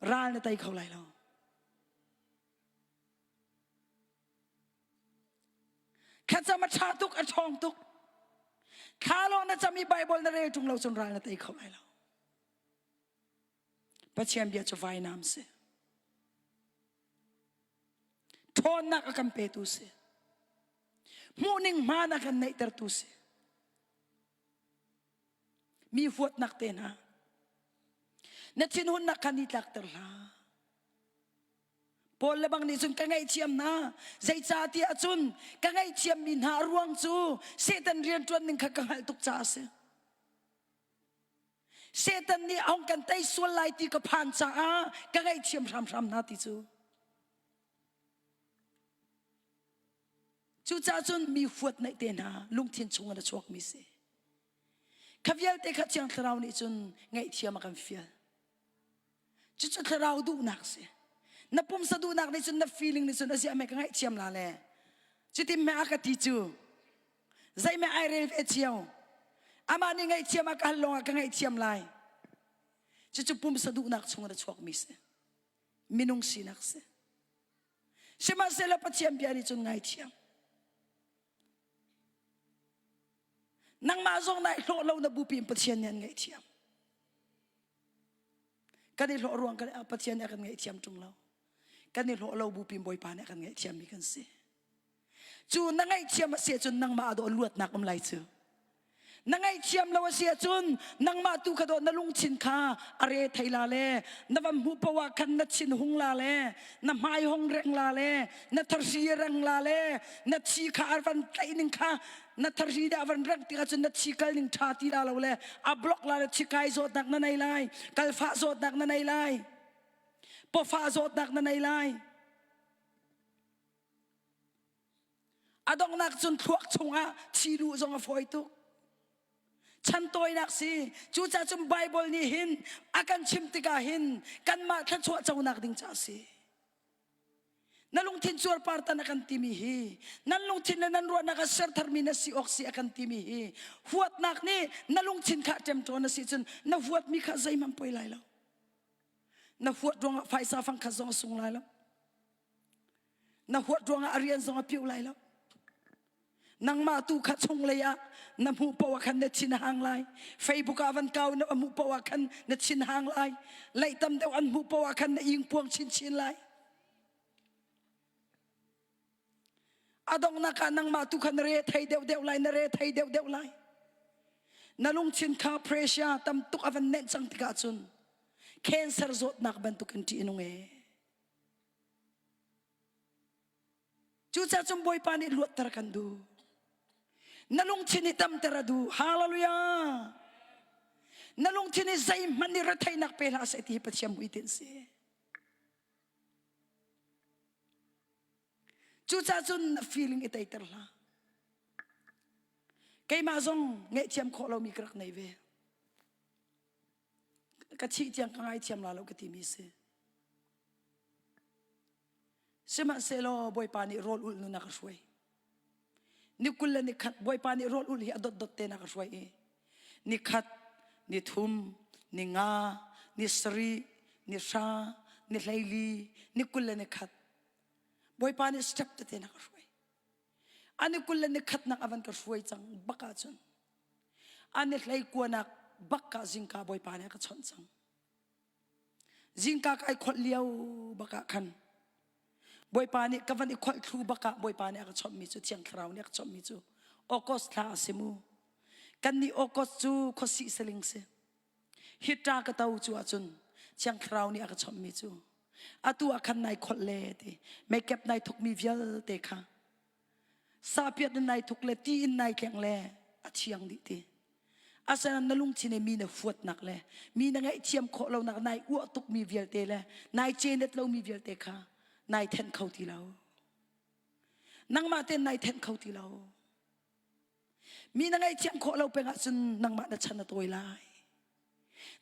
ral na tei kho lai lo. Thlacam a ṭha tuk, a ṭhawng tuk. Thla lawng na cam i Bible na rel ṭung lo cun ral na tei kho lai lo. Pathian bia cu vainam si. Ṭhawnnak a kan petu si. Hmuhning hmaan a kan neihtertu si. Mi huatnak te hna. Na thinhunnak kha ni tlakter hlah. Paul le bang nih cun ka ngaihthiam hna. Zeicahtiah cun ka ngaihthiammi hna a ruang cu Satan rianṭuan ning kha ka hngalh tuk caah a si. Satan nih a hung kan tei sual lai ti ka phan caah ka ngaihthiam hramhram hna ti cu. Cucaah cun mi huat naih te hna lungthin chung in a chuakmi si. Kha vialte kha Thiang Thlarau nih cun ngaihthiam a kan fial. Cucu thlarau duhnak si. Na pumsa duhnak nih cun na feeling nih cun a ziah me ka ngaihthiam la le. Cutin me a ka ti cu. Zei me ai rel ve cio. Amah nih ngaihthiam a ka hal lawngah ka ngaihthiam lai. Cucu pumsa duhnak chung in a chuakmi si. Minung sinak si. Sihmanhsehlaw Pathian bia nih cun ngaithiam. Nangmah zong nai hlawh lo na bupi in Pathian nih an ngaihthiam. Kan i hlawh ruang kan Pathian nih a kan ngaihthiam ṭung lo. Kan i hlawh lo bupi in Bawipa nih a kan ngaihthiammi kan si. Cu na ngaihthiam a si ahcun nangmah ah dawh luatnak um lai cu. Na ngaihthiam lo a si ahcun nangmah tu kha dawh na lungthin kha a re thei la le na van hmuh paoh ah khan na thin hung la le na hmai hong reng la le na thahri reng la le na thi kha a van tlaih ning kha na thahri dah van reng tikah cun na thi kal ning ṭha ti la lo le a block la le thikai zawtnak na nei lai kalfah zawtnak na nei lai pawfah zawtnak na nei lai A donghnak cun thluak chungah thi luh zong a fawi tuk. Chan tawinak si. Cucaah cun Bible nih hin a kan chim tikah hin kanmah thluachuah conak ding ca a si. Na lungthin cuarpartan a kan timi hi nan lungthin le nan ruahnak a sertharmi na si awk si a kan timi hi huatnak nih na lungthin kha ṭemṭawn a si cun na huatmi kha zeihmanh poi lai lo. Na huat ruangah phaisa fangkhat zong a sung lai lo. Na huat ruangah a rian zong a piu lai lo. Nangmah tu kha chunglei ah na hmuh paoh ah khan na thin a hang lai. Facebook ah van kau na hmuh paoh ah khan na thin hang lai. Leih tam deuh an hmuh paoh ah khan na ing puang chinchin lai. A donghnak ah nangmah tu kha na re thei deuh deuh lai, na re thei deuh deuh lai. Na lungthin kha pressure tam tuk a van nenh cang tikah cun cancer zawtnak bantukin ṭih a nung ee. Cucaah cun Bawipa nih luatter kan duh. Na lungthin i damter a duh. Hallelujah. Na lungthin i zeihmanh nih retheihnak pe hlah seh ti hi Pathian hmuitinh si. Cucaah cun na feeling i teiter hlah. Keimah zong ngaihthiam khawh lomi ka rak nei ve. Ka thih tiang ka ngaithiam la lo ka timi si. Sihmanhsehlaw Bawipa nih rawl ulh nun a ka hruai. Ni 20 le ni khat Bawipa nih rawl ulh hi a dotdot te na ka hruai i ni khat, ni thum, ni nga, ni sarih, ni hra, ni hleili, ni 20 le ni khat Bawipa nih step tete na ka hruai. Ani 20 le ni khatnak a van ka hruai cang bak ahcun ani hlei kuanak bak ka zingka Bawipa nih a ka chawnh cang. Zingka kai kholh lio bak ah khan Bawipa nih ka van i kholh thlu bak ah Bawipa nih a ka chawnhmi cu Thiang Thlarau nih a ka chawnhmi cu August thla a si mu. Kannih August cu khuasih saling si. Hita ka to cu ahcun Thiang Thlarau nih a ka chawnhmi cu atu ah khan nai kholh le ti makeup nai thukmi vialte kha Sapiat in nai thuk le ti in nai tleng le a thiang dih ti. Asinain na lungthin i mi na huatnak le mi na ngaihthiam khawh lonak nai uah tukmi vialte le nai cenet lomi vialte kha nai thenh kho ti lo. Nangmah tein nai thenh kho ti lo. Mi na ngaihthiam khawh lo peng ahcun nangmah na chan a tawi lai.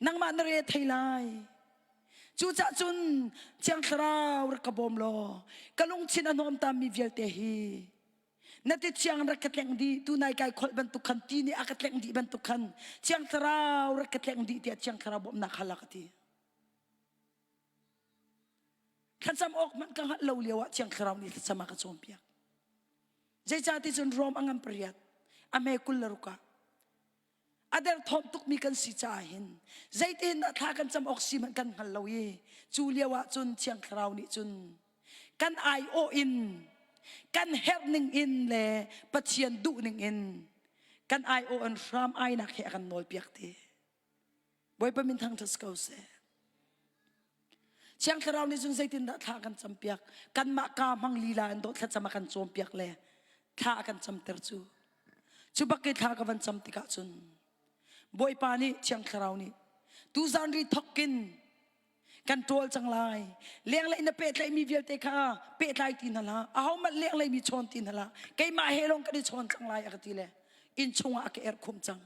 Nangmah na re thei lai. Cucaah cun Thiang Thlarau rak ka bawm law ka lungthin a hnawmtammi vialte hi na ti thiang rak ka tlengh dih tunai kai kholh bantuk khan ti nih a ka tlengh dih bantuk khan Thiang Thlarau rak ka tlengh dih tiah Thiang Thlarau bawmhnak hal a ka ti. Thlacam awk hmanh ka hngalh lo lio ah Thiang Thlarau nih thlacam a ka cawnpiak. Zeicahti cun Rom a ngan pariat a hme 26 ah A derthawm tukmi kan si caah hin zeitin dah thla kan cam awk si hmanh kan hngal lo i cu lio ah cun Thiang Thlarau nih cun kan aiawh in kan herh ning in le Pathian duh ning in kan aiawh in hram ainak he a kan nawlpiak ti. Bawipa min thangṭhat ko seh. Thiang Thlarau nih cun zeitindah thla a kan campiak? Kanmah kaa hmang lila in dawh thlacam a kan cawnpiak le thla a kan camter cu. Cu bak i thla ka van cam tikah cun Bawipa nih Thiang Thlarau nih tuzan ri thawk in kan ṭawl cang lai. Lenglei na pehtlaihmi vialte kha pehtlai ti hna hlah. Ahohmanh lenglei mi chawn ti hna hlah. Keimah he lawng kan i chawn cang lai a ka ti le inn chungah a ka erhkhumh cang.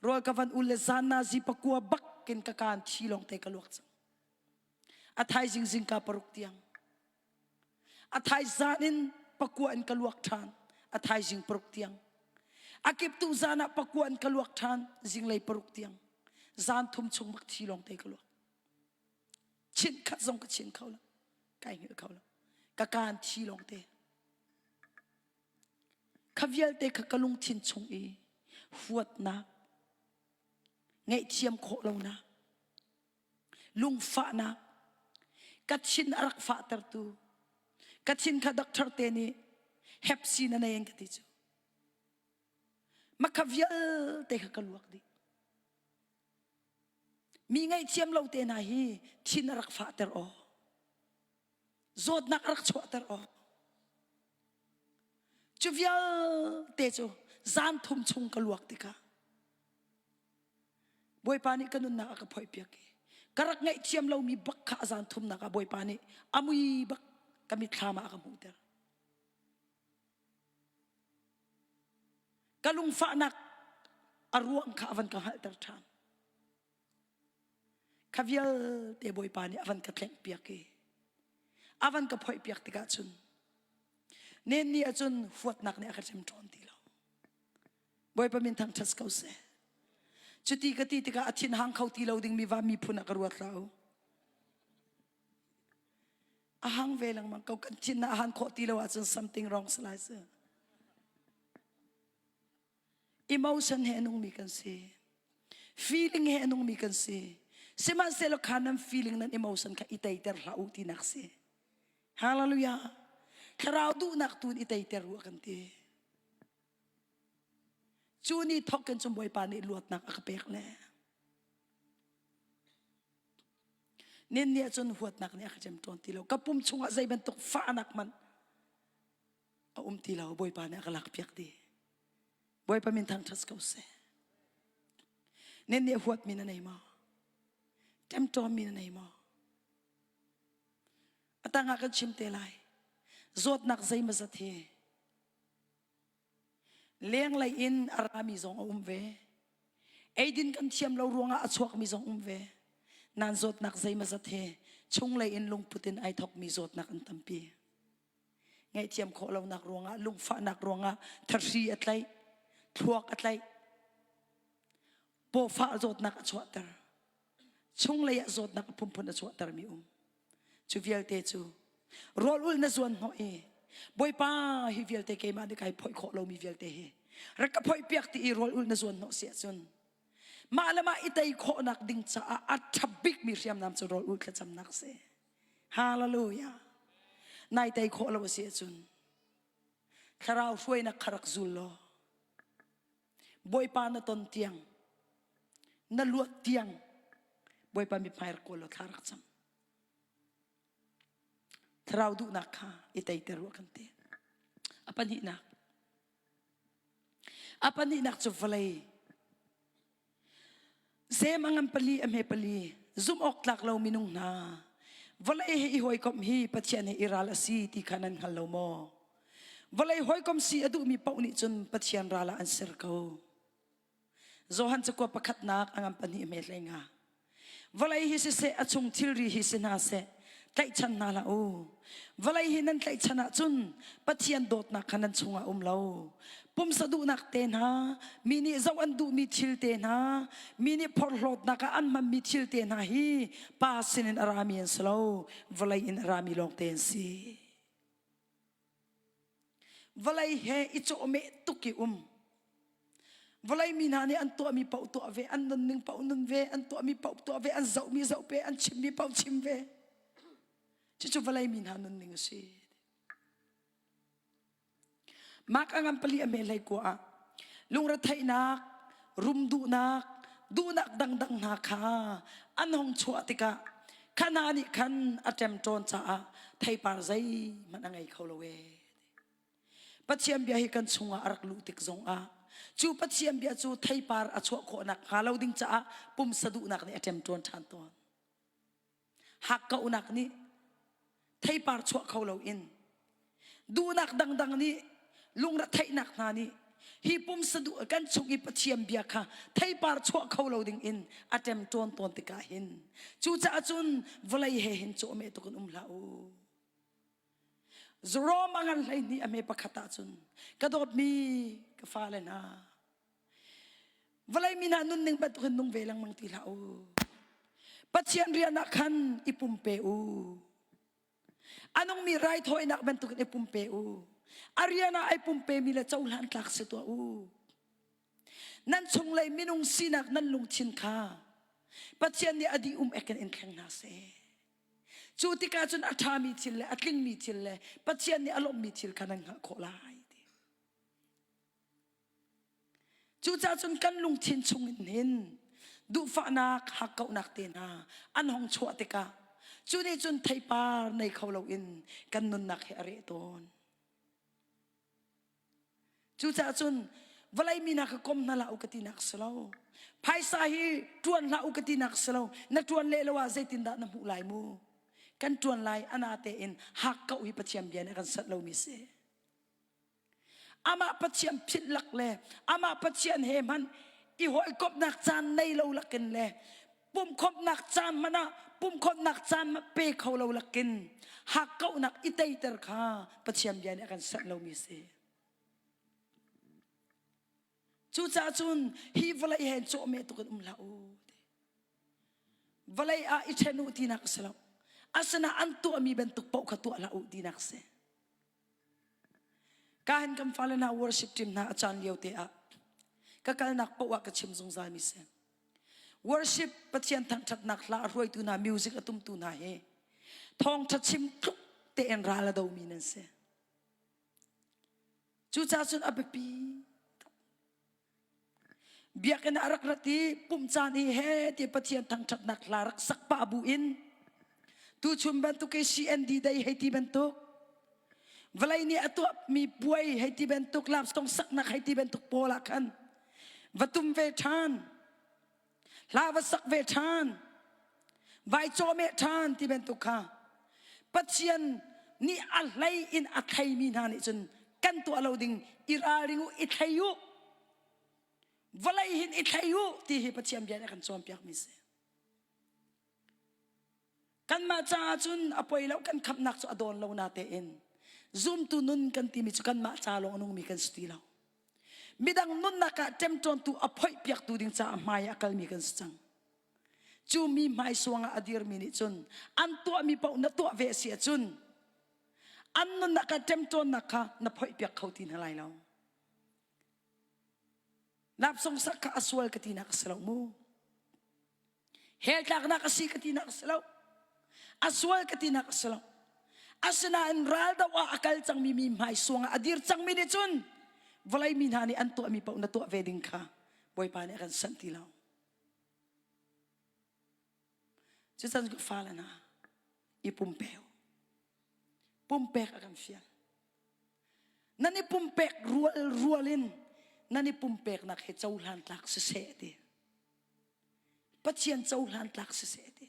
Rawl ka van ul le zan nazi pakua bak in ka kaan thi lawng te ka luak cang. A thaizing zingka paruk tiang. A thaizan in pakua in ka luak ṭhan. A thaizing paruk tiang. A kiptu zan ah pakua in ka luak ṭhan zinglei paruk tiang. Zan thum chung bak thi lawng te ka luak. Chin khat zong ka chin kho lo. Kai hngilh kho lo. Ka kaan thi lawng te. Kha vialte kha ka lungthin chung i huatnak, ngaihthiam khawh lonak, lungfahnak, ka thin a rak fahtertu, ka thin kha doctor te nih hepsi na nei an ka ti cu. Makha vialte kha ka luak dih. Mi ngaihthiam lo te hna hi thin a rak fahter aw. Zawtnak a rak chuahter aw. Cu vialte cu zan thum chung ka luak tikah Bawipa nih ka nunnak a ka phoihpiak i ka rak ngaihthiam lomi bak kha a zan thumnak ah Bawipa nih a mui bak ka mitthlam ah a ka hmuhter. Ka lungfahnak a ruang kha a van ka hngalhter ṭhan. Kha vialte Bawipa nih a van ka tlenghpiak i a van ka phoihpiak tikah cun nen ni ahcun huatnak nih a ka ṭemṭawn ti lo. Bawipa min thangṭhat ko seh. Cuti ka ti tikah a thin hang kho ti lo dingmi va miphun ah ka ruat hlah u. A hang ve lengmang ko kan thin a han khawh ti lo ahcun something wrong salai si. Emotion he a nungmi kan si. Feeling he a nungmi kan si. Sihmanhsehlaw kha nan feeling nan emotion kha i teiter hlah u tinak si. Hallelujah. Thlarau duhnak tu in i teiter u a kan ti. Cu ni thawk in cun Bawipa nih luatnak a ka pek le. Nin nih cun huatnak nih a ka ṭem tawn ti lo. Ka pum chungah zei bantuk fahnak hmanh a um ti lo. Bawipa nih a ka lakpiak dih. Bawipa min thangṭhat ko seh. Nin nih huatmi na nei maw? Ṭemṭawmmi na nei maw? A tangah kan chim te lai. Zawtnak zeimazat hi Lenglei in a rami zong a um ve. Eidin kan thiam lo ruangah a chuakmi zong um ve. Nan zawtnak zeimazat he chunglei in lungput in ai thokmi zawtnak an tampi. Ngaihthiam khawh lonak ruangah, lungfahnak ruangah thahri a tlaih, thluak a tlaih, pawfah zawtnak a chuahter. Chunglei ah zawtnak a phunphun a chuahtermi um. Cu vialte cu rawl ul na zuan hnawh i Bawipa hi vialte keimah nih kai phoih khawh lomi vialte hi rak ka phoih piak ti i rawl ul na zuan hnawh si ahcun mah le mah i tei khawhnak ding caah a ṭha bikmi hriamnam cu rawl ul thlacamnak si. Hallelujah. Nai tei khawh lo a si ahcun thlarau hruainak kha rak zul law Bawipa na ton tiang na luat tiang Bawipa mithmai rak kawl law thla rak cam. Thlarau duhnak kha i teiter ruah kan ti. A pahnihnak. A pahnihnak cu vawlei. Sem a ngan pali a hme pali zumh awk tlak lo minung hna vawlei he i hawikomh hi Pathian he i ral a si ti kha nan hngal lo maw? Vawlei hawikom si a duhmi paoh nih cun Pathian ral ah an ser ko. Johan cakua pakhatnak a ngan pahnih hme hlei nga. Vawlei hi siseh a chung thilri hi si hna seh tlaihchan hna hlah u. Vawlei hi nan tlaihchan ahcun Pathian dawtnak kha nan chungah um lo. Pumsa duhnak te hna, mi nih zoh an duhmi thil te hna, mi nih phorhlawtnak ah an hmanmi thil te hna hi Pa sinin a rami an si lo, vawlei in a rami lawngte an si. Vawlei he i cawhmeh tuk i um. Vawlei mi hna nih an tuahmi paoh tuah ve, an nunning paoh nun ve, an tuahmi paoh tuah ve, an zohmi zoh ve, an chimmi paoh chim ve. Cucu vawlei mi hna nunning a si. Mark a ngan pali a me hlei kua ah lungretheihnak, rum duhnak, duhnak dangdang hna kha an hong chuah tikah kha hna nih khan a ṭemṭawn caah theipar zeihmanh a ngei kho lo ee. Pathian bia hi kan chungah a rak luh tik zongah cu Pathian bia cu theipar a chuah khawhnak hnga lo ding caah pumsa duhnak nih a ṭemṭawn ṭhan tawn. Hakkauhnak nih theipar chuah kho loin duhnak dangdang nih lungretheihnak hna nih hi pumsa duh kan chung i Pathian bia kha theipar chuah kho lo ding in a ṭemṭawn tawn tikah hin cucaah cun vawlei he hin cawhmeh tuk in um hlah u. Rom a ngan 12 a hme pakhat ah cun ka dawtmi ka fale hna Vawlei mi hna nunning bantukin nung ve lengmang ti hlah u. Pathian rian ah khan i pumpe u. A nungmi raithawinak bantukin i pumpe u. A rian ah ai pumpemi le cohlan tlak si tuah u. Nan chunglei minung sinak nan lungthin kha Pathian nih a dih um ek in in thleng hna seh. Cu tikah cun a ṭhami thil le a tlingmi thil le Pathian nih a lawmhmi thil kha nan hngalh khawh lai. Cucaah cun kan lungthin chungin hin duhfahnak, hakkauhnak te hna an hong chuah tikah cu nih cun theipar nei kho loin kan nunnak hi a reh tawn. Cucaah cun vawlei mi hna kha kom hna hlah u ka tinak si lo. Phaisa hi ṭuan hlah u ka tinak si lo. Na ṭuan leh lo ah zeitindah na hmuh lai mu? Kan ṭuan lai ana tein hakkauh hi Pathian bia nih a kan sat lomi si. Amah Pathian philh lak le amah Pathian he hmanh i hawikomhnak caan nei lo lakin le pumkhawmhnak caan hmanh ah pumkhawmhnak caan pe kho lo lakin hakkauhnak i teiter kha Pathian bia nih a kan sanh lomi si. Cucaah cun hi vawlei he cawhmeh tuk in um hlah u. Vawlei ah i ṭhen u tinak a si lo. Asinain an tuahmi bantuk paoh kha tuah hlah u tinak a si. Kahin kan fale hna worship team hna a caan lio te ah ka kalnak paoh ah ka chim zungzal mi si. Worship Pathian thangṭhatnak hla a hruaitu hna music a tumtu hna hi thawngṭha chim tluk tein ral a domi nan si. Cucaah cun a biapi Biakinn ah rak rat i pumh caan i he ti Pathian thangṭhatnak hla rak sak pah bu in tuchun bantuk i CND day hei ti bantuk vawlei nih a tuahmi puai hei ti bantuk lapstong saknak hei ti bantuk pawl ah khan va tum ve ṭhan hla va sak ve ṭhan vai cawmeh ṭhan ti bantuk kha Pathian nih a hlei in a theimi hna nih cun kan tuah lo ding i ralring u i thlei u vawlei hin i thlei u ti hi Pathian bia nih a kan cawnpiakmi si. Kanmah caah cun a poi lo kan khamhnak cu a dawn lo na tein zumtu nun kan timi cu kanmah ca lawng a nungmi kan si ti lo. Midang nunnak ah ṭemṭawntu a phoihpiaktu ding caah hmai ah a kalmi kan si cang. Cu mi hmaisuang ah a dirmi nih cun an tuahmi paoh na tuah ve a si ahcun an nunnak ah ṭemṭawnnak kha na phoihpiak kho ti hna lai lo. Lapsong sak kha a sual ka tinak a si lo mu. Hell tlaknak a si ka tinak a si lo. A sual ka tinak a si lo. Asinain raldoh ah a kal cangmi mi hmaisuang ah a dir cangmi nih cun vawlei mi hna nih an tuahmi paoh na tuah ve ding kha Bawipa nih a kan sanh ti lo. Cucan ka fale hna i pumpeu. Pumpek a kan fial. Nan i pumpek rual rual in nan i pumpeknak hi cohlan tlak siseh ti. Pathian cohlan tlak siseh ti.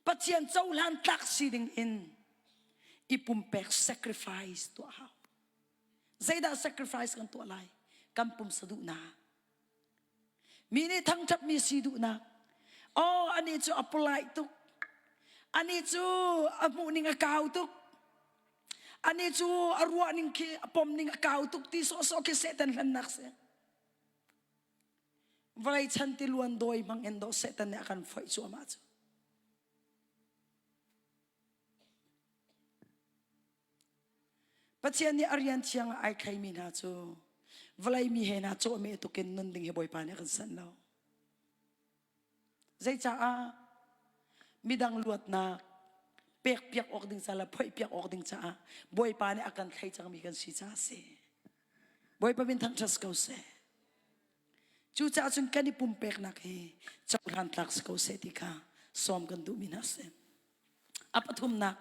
Pathian cohlan tlak si ding in i pumpek sacrifice tuah hau. Zeidah sacrifice kan tuah lai? Kan pumsa duhnak. Mi nih thangṭhatmi si duhnak. Oh, anih cu a polite tuk. Anih cu a hmuhning a kau tuk. Anih cu a ruahning khi a pomning a kau tuk ti sawhsawh khi Satan hlennak si. Vawlei chan tiluan dawi hmang in dawh Satan nih a kan foih cuahmah cu. Pathian nih a rian thiang ah ai thlaimi hna cu vawlei mi he hna cawhmeh tukin nun ding hi Bawipa nih a kan sanh lo. Zeicaah midang luatnak pekpiak awk ding ca le phoihpiak awk ding caah Bawipa nih a kan thlei cangmi kan si caah a si. Bawipa min thangṭhat si ko seh. Cucaah cun kan i pumpeknak hi cohlan tlak si ko seh ti kha sawm kan duhmi hna a si. A pathumnak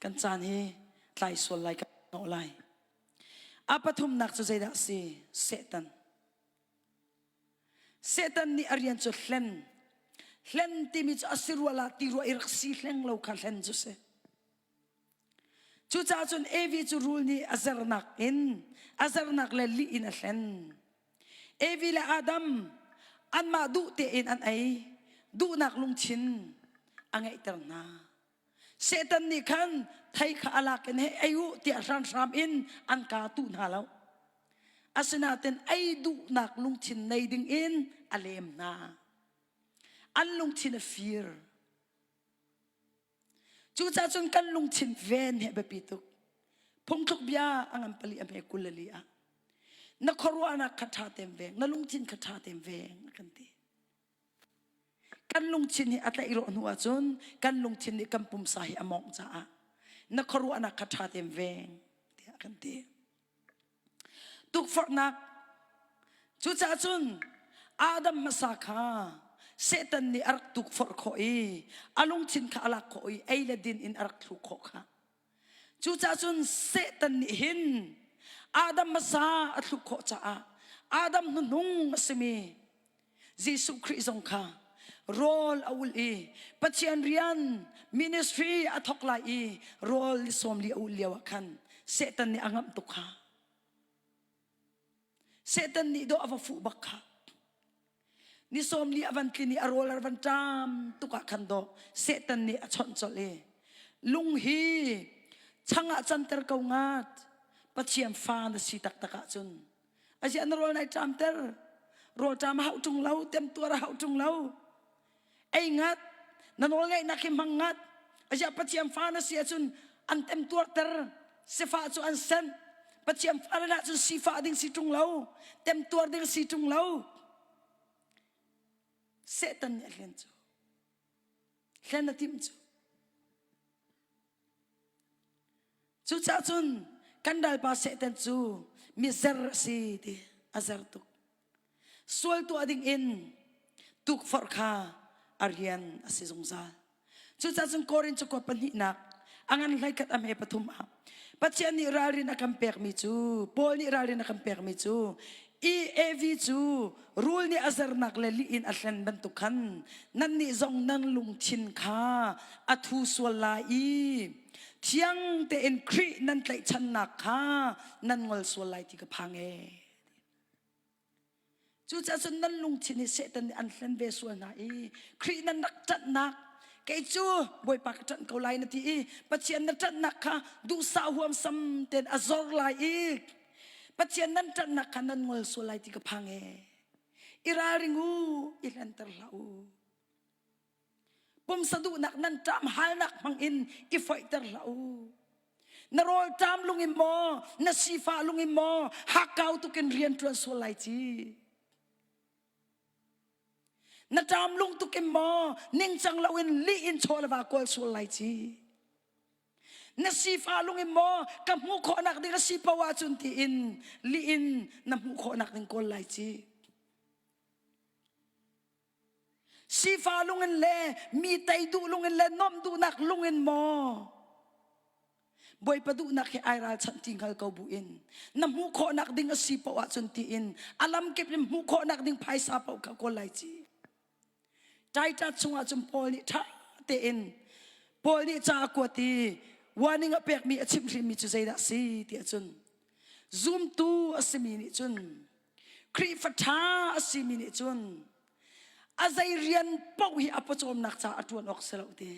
kan caan hi tlai sual lai kan hnawh lai. A pathumnak cu zeidah a si? Satan. Satan nih a rian cu hlen. Hlen timi cu a si rua la ti rua i rak si hleng lo kha hlen cu si. Cucaah cun Evi cu rul nih a zernak in a zernak le lih in a hlen. Evi le Adam anmah duh tein an ei, duhnak lungthin a ngeihter hna. Satan nih khan thei kha a lak in hei ei u tiah hranhram in an kaa tuh hna lo. Asinain ei duhnak lungthin nei ding in a lem hna. An lungthin a fir. Cucaah cun kan lungthin ven hi a biapi tuk. Phungthluk bia a ngan pali a hme 20 le li ah na khuaruahnak kha ṭha tein veng, na lungthin kha ṭha tein veng a kan ti. Kan lungthin hi a tlaih rawh hnu ahcun kan lungthin nih kan pumsa hi a mawngh caah na khuaruahnak kha ṭha tein veng tiah a kan ti. Tukforhnak Cucaah cun Adam hmasa kha Satan nih a rak tukforh khawh i a lungthin kha a lak khawh i ei le din in a rak thluk khawh kha. Cucaah cun Satan nih hin Adam hmasa a thluk khawh caah Adam hnuhnung a simi Jesuh Khrih zong kha rawl a ulh i Pathian rian ministry a thawk lai i rawl ni sawm li a ulh lio ah khan Satan nih a ngamh tuk kha. Satan nih dawh a va fuh bak kha. Ni sawm li a van tlin i a rawl a van ṭam tuk ah khan dawh Satan nih a chawnh colh i lung hi chang ah canter ko ngat Pathian fa na si taktak ahcun Aziah na rawl nai ṭamter. Rawl ṭam a hauh ṭung lo, temtuar a hauh ṭung lo. Ei ngat, na nawl ngeihnak hi hmang ngat. Aziah Pathian fa na si ahcun an temtuarter, sifah cu an senh. Pathian fa na ahcun sifah ding si ṭung lo, temtuar ding si ṭung lo. Satan nih a hlen cu. Hlen a timh cu. Cucaah cun kan ralpa Satan cu mizer a si ti a zer tuk. Sual tuah ding in tukforh kha a rian a si zungzal. Cucaah cun Korin cakuat pahnihnak a ngan hleikhat a hme pathum ah Pathian nih ralrin a kan pekmi cu Paul nih ralrin a kan pekmi cu EAV cu rul nih a zernak le lih in a hlen bantuk khan nannih zong nan lungthin kha a thu sual lai i thiang tein Khrih nan tlaihchannak kha nan ngol sual lai ti ka phang ee. Cucaah cun nan lungthin hi Satan nih an hlen ve sual hna i Khrih nan rak ṭanhnak kei cu Bawipa ka ṭanh ko lai na ti i Pathian na ṭanhnak kha duhsah huamsam tein a zor lai i Pathian nan ṭanhnak kha nan ngol sual lai ti ka phang ee. I ralring u, i hlenter hlah u. Pumsa duhnak nan ṭam halnak hmang in i foihter hlah u. Na rawl ṭam lung in maw, na sifah lung in maw, hakkau tuk in rian ṭuan sual lai ci. Na ṭam lung tuk in maw, ningcang loin lih in chaw le va kawl sual lai ci. Na sifah lung in maw ka hmuh khawhnak ding a si paoh ahcun tiin lih in na hmuh khawhnak ding kawl lai ci. Sifah lung in le mi tei duh lung in le nuamh duhnak lung in maw Bawipa duhnak hi ai ralchanh ti hngal ko bu in na hmuh khawhnak ding a si paoh ahcun tiin a lamkip in hmuh khawhnak ding phaisa paoh kha kawl lai ci. Titus chungah cun Paul nih ṭha tein Paul nih ca a kuat i warning a pekmi a chimhhrinmi cu zeidah a si ti ahcun zumtu a simi nih cun Khrihfa ṭha a simi nih cun a zei rian paoh hi a pawcawmnak caah a ṭuan awk si lo ti.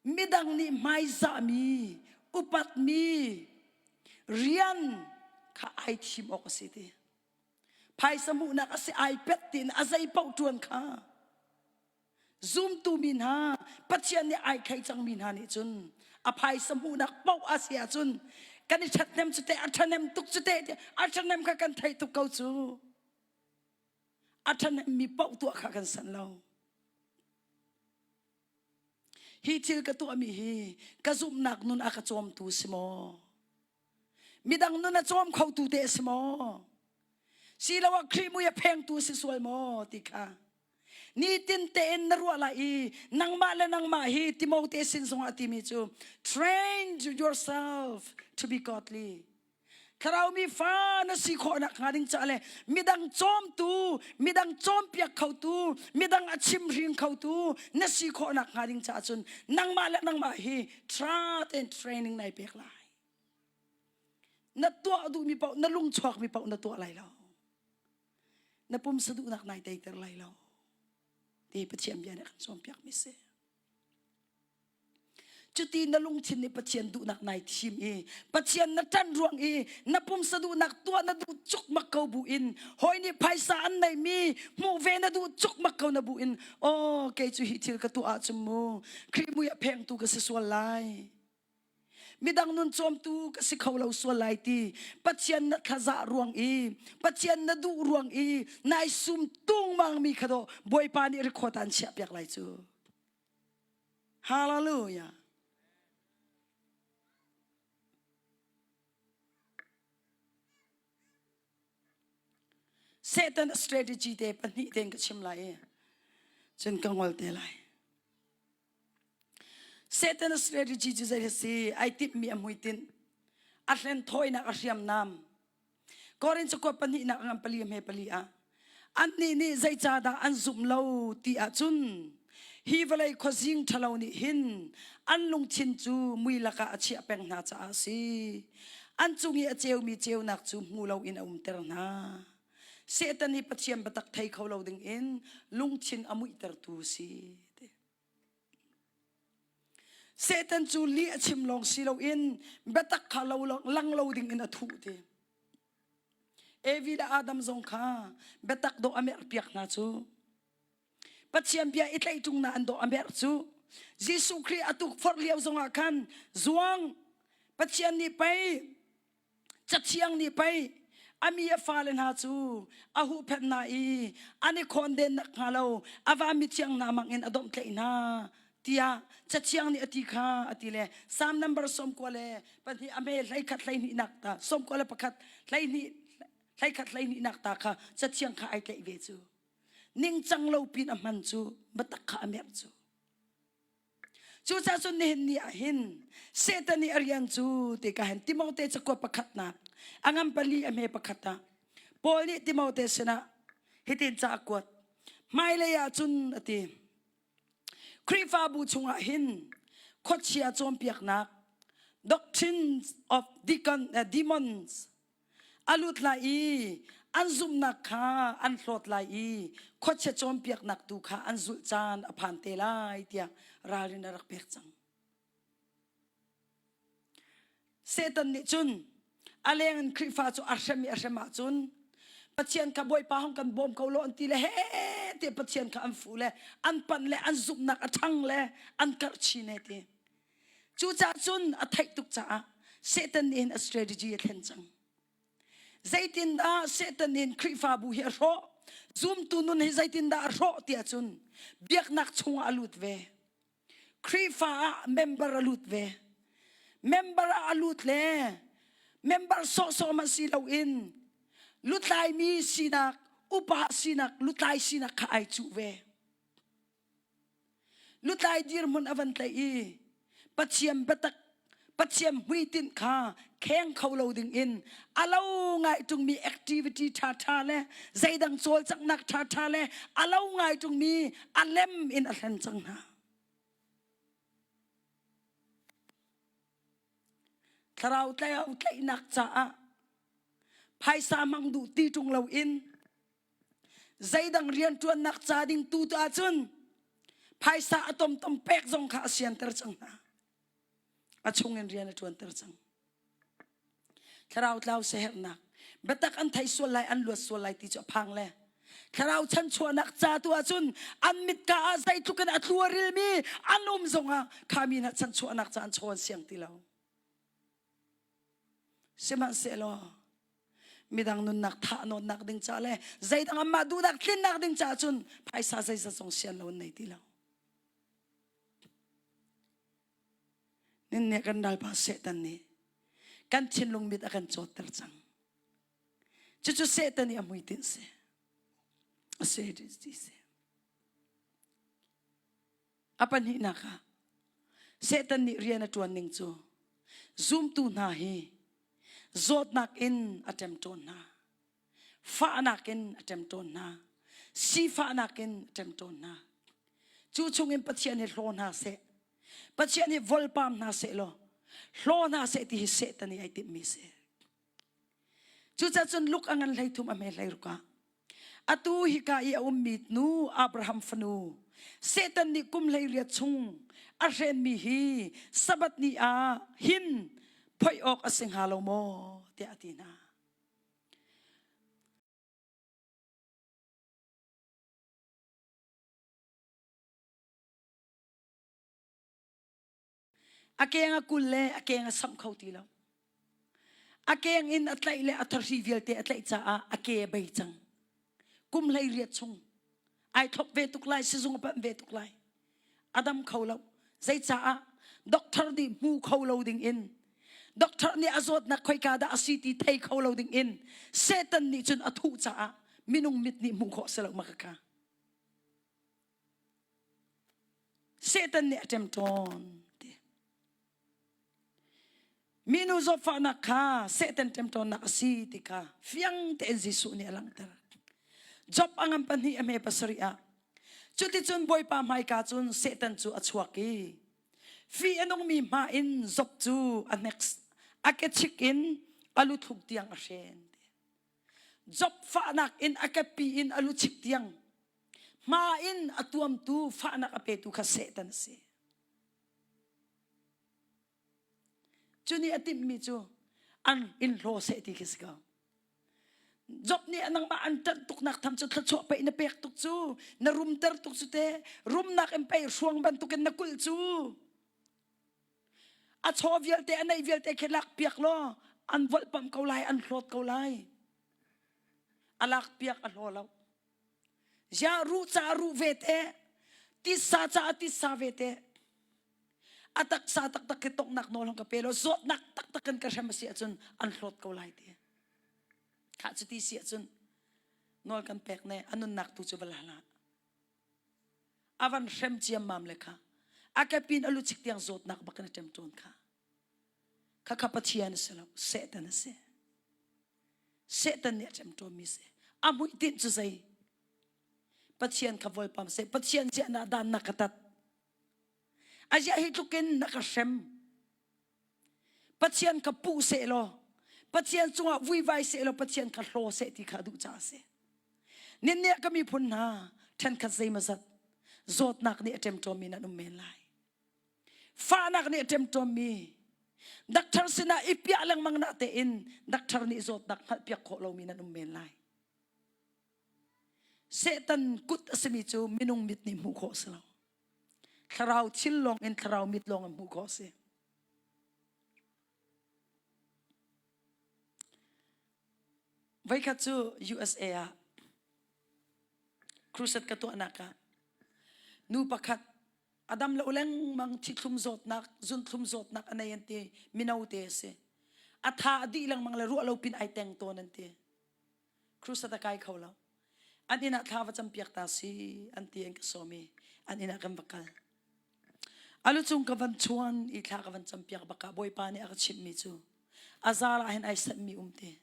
Midang nih hmaizahmi, upatmi rian kha ai thim awk a si ti. Phaisa hmuhnak a si ai pet tiin a zei paoh ṭuan kha zumtu mi hna Pathian nih ai thei cangmi hna nih cun a phaisa hmuhnak paoh a si ahcun kan i ṭhathnem cu teh a ṭhahnem tuk cu teh a ṭhahnem kha kan theih tuk ko cu a ṭhahnemmi paoh tuah kha kan san lo. Hi thil ka tuahmi hi ka zumhnak nun a ka cawmtu si maw? Midang nun a cawm khotu te a si maw? Siloah Khrih mui a phengtu si sual maw ti kha nitin tein na ruah lai i nangmah le nangmah hi Timote sin zongah timi cu train yourself to be godly. Thlarau mi fa na si khawhnak hnga ding caah le midang cawmtu, midang cawnpiak khotu, midang a chimhring khotu na si khawhnak hnga ding caah cun nangmah le nangmah hi tha tein training nai pek lai. Na tuah duhmi paoh, na lung chuakmi paoh na tuah lai lo. Na pumsa duhnak nai teiter lai lo. Ti Pathian bia nih a kan cawnpiakmi si. Cuti na lungthin nih Pathian duhnak nai thim i Pathian na ṭanh ruang i na pumsa duhnak tuah na duh cukmak ko bu in hawi nih phaisa an neihmi hmuh ve na duh cukmak ko na bu in aw kei cu hi thil ka tuah ahcun mu Khrih mui a phengtu ka si sual lai midang nun cawmtu ka si kho lo sual lai ti Pathian na thlazah ruang i Pathian na duh ruang i nai sum tungmang mi kha dawh Bawipa nih rikhawt an chiah piak lai cu. Hallelujah. Satan strategy te pahnih ten ka chim lai i cun ka ngol te lai. Satan strategy cu zei a si? Ai timhmi a hmuitinh, a hlen thawinak a hriamnam, Korin cakuat pahnihnak ngan pali hme pali ah annih nih zeicahdah an zumh lo ti ahcun hi vawlei khuazing ṭhalo nih hin an lungthin cu mui lakah a chiah peng hna caah a si. An cung i a ceumi ceunak cu hmu loin a umter hna. Satan hi Pathian biatak thei kho lo dingin lungthin a muihtertu a si. Satan cu lih a chim lawng si loin biatak kha lo lang lo ding in a thuh ti. Evi le Adam zong kha biatak dawh a merhpiak hna cu. Pathian bia i tlaih ṭung na an dawh a merh cu. Jesuh Khrih a tukforh lio zongah khan zuang Pathian nih pei Cathiang nih pei a mi a fale hna cu a huhphenh hna i an i khawnden nakhnga lo a va mithiang hna mangin a domhtlaih hna tiah Cathiang nih a ti kha a ti le Psalm number 92 a hme 31 12 nak ta 91 12 hleikhat 12 nak ta kha Cathiang kha ai tlaih ve cu ningcang lo pin a hman cu biatak kha a merh cu Cucaah cun nihin ni ah hin Satan nih a rian cu ti ka hin Timote cakuat pakhatnak a ngan pali a hme pakhat ah Paul nih Timote sinah hitin ca a kuat. Hmailei ah cun a ti Khrihfabu chungah hin khuachia cawnpiaknak doctrines of deacon, uh, demons a lut lai i an zumhnak kha an hlawt lai i khuachia cawnpiaknak tu kha an zulh caan a phan te lai tiah ralrin a rak pek cang. Satan nih cun a leng in Khrihfa cu a hrem i a hrem ahcun Pathian kha Bawipa hong kan bawm ko law an ti le he ti Pathian kha an fuh le an panh le an zumhnak a ṭhang le an karh chin he ti. Cucaah cun a theih tuk caah Satan nih hin a strategy a thlen cang. Zeitindah Satan nih Khrihfabu hi a hrawh? Zumtu nun hi zeitindah a hrawh tiah cun biaknak chungah a lut ve. Khrihfa ah member a lut ve. Member ah a lut le member sawhsawh hmanh si loin lutlaimi sinak, upa sinak, lutlai sinak kha ai cuh ve. Lutlai dirhmun a van tlaih i Pathian biatak Pathian hmuitinh kha kheng kho lo dingin a lo ngai ṭungmi activity ṭhaṭha le zeidang cawlcanghnak ṭhaṭha le a lo ngai ṭungmi a lem in a hlen cang hna. Thlarau tlaih tlaihnak caah phaisa hmang duh ti ṭung loin Zeidang rianṭuannak ca ding tu tu ahcun phaisa a tomtom pek zong kha a sianter cang hna. A chungin rian a ṭuanter cang. Thlarau tlau siaherhnak, biatak an thei sual lai, an luat sual lai ti cu a phang le thlarau chanchuahnak ca tu ahcun an mitka ah zeitluk in a tlu a rilmi an um zongah kha mi hna chanchuahnak ca an chawn siang ti lo. Sihmanhsehlaw midang nunnak thah nawnnak ding ca le zeidang amah duhnak tlinnak ding caah cun phaisa zeizat zong sian lo an nei ti lo. Nin nih kan ralpa Satan nih kan thinlung mit a kan cawtter cang. Cucu Satan nih a hmuitinh si. A si ti si. A pahnihnak ah Satan nih rian a ṭuan ning cu zumtu hna hi zawtnak in a ṭemṭawn hna, fahnak in a ṭemṭawn hna, sifahnak in a ṭemṭawn hna. Cu chungin Pathian hi hlaw hna seh, Pathian hi volpam hna seh law hlaw hna seh ti hi Satan nih ai timhmi si. Cucaah cun Luke a ngan 13 a hme 16 ah. Atu hika i a ummi nu Abraham fanu, Satan nih kum 18 chung a hrenmi hi Sabbath ni ah hin phoih awk a si hnga lo maw? tiah a ti hna. A keng a kul le a keng a samh kho ti lo. A keng in a tlaih le a thahri vialte a tlaih caah a ke a bei cang. Kum 18 chung ai thlop ve tuk lai, sizung a panh ve tuk lai. A dam kho lo. Zeicaah doctor nih hmu kho lo ding in doctor nih a zawtnak khoika dah a si ti thei kho lo ding in Satan nih cun a thuh caah minung mit nih hmuh khawh si lo ma ka Satan nih a ṭemṭawn ti. Minu zawtfahnak kha Satan ṭemṭawnnak a si ti kha fiang tein Jesuh nih a langhter. Job a ngan pahnih a hme pasarih ah cuticun Bawipa hmaika cun Satan cu a chuak i fi a nungmi hma in Job cu a hnek a kechik in a luthluk tiang a hren. Job fahnak in a kepi in a luchik tiang hma in a tuamtu fahnak a petu kha Satan a si. Cu nih a timhmi cu an in hlaw seh ti khi si ko. Job nih nangmah an ṭanh tuknak tham cu thluachuah pei na pek tuk cu na rumter tuk cu te rumnak in pei hruang bantukin na kulh cu a chaw vialte a neih vialte khi lak piak law an volhpamh ko lai an hlawt ko lai a lak piak a hlaw lo Ziah ruh caah ruh ve te, titsa caah titsa ve te. A taksa taktak khi tongnak nawl hong ka pe lo, zawtnak taktak in ka hrem a si ahcun an hlawt ko lai ti. Khah cu ti si ahcun nawl kan pek ne, a nunnak tu cu va la hlah. A van hrem ciammam le kha. A kepin a lucik tiang zawtnak bak in a ṭemṭawn kha. Khakha Pathian a si lo, Satan a si. Satan nih a ṭemṭawmmi si. A hmuitinh cu zei? Pathian kha volpam seh. Pathian ziah na dan na ka tat. A ziah hi tluk in na ka hrem. Pathian kha puh seh law, Pathian cungah vuivai seh law, Pathian kha hlaw seh ti kha a duh caah a si. Ninniah ka miphun hna, ṭhenkhat zeimawzat zawtnak nih a ṭemṭawmmi nan um men lai. Fahnak nih a ṭemṭawmmi doctor sinah i piah lengmang na tein doctor nih zawtnak hngalhpiak khawh lomi nan um men lai. Satan kut a simi cu minung mit nih hmuh khawh a si lo. Thlarau thil lawng in thlarau mit lawng in hmuh khawh a si. Voikhat cu USA ah crusade ka tuahnak ah nu pakhat A dam lo lengmang thithlum zawtnak, zunthlum zawtnak a nei an ti. Mino te a si. A tha a dih lengmang le ruah lo pin ai teng tawn an ti. Crusade a kai kho lo. An inn ah thla va campiak ta si an ti an ka sawm i an inn ah kan va kal. A lucung ka van chuan i thla ka van campiak bak ah Bawipa nih a ka chimhmi cu a zal ah hin ai senhmi um ti.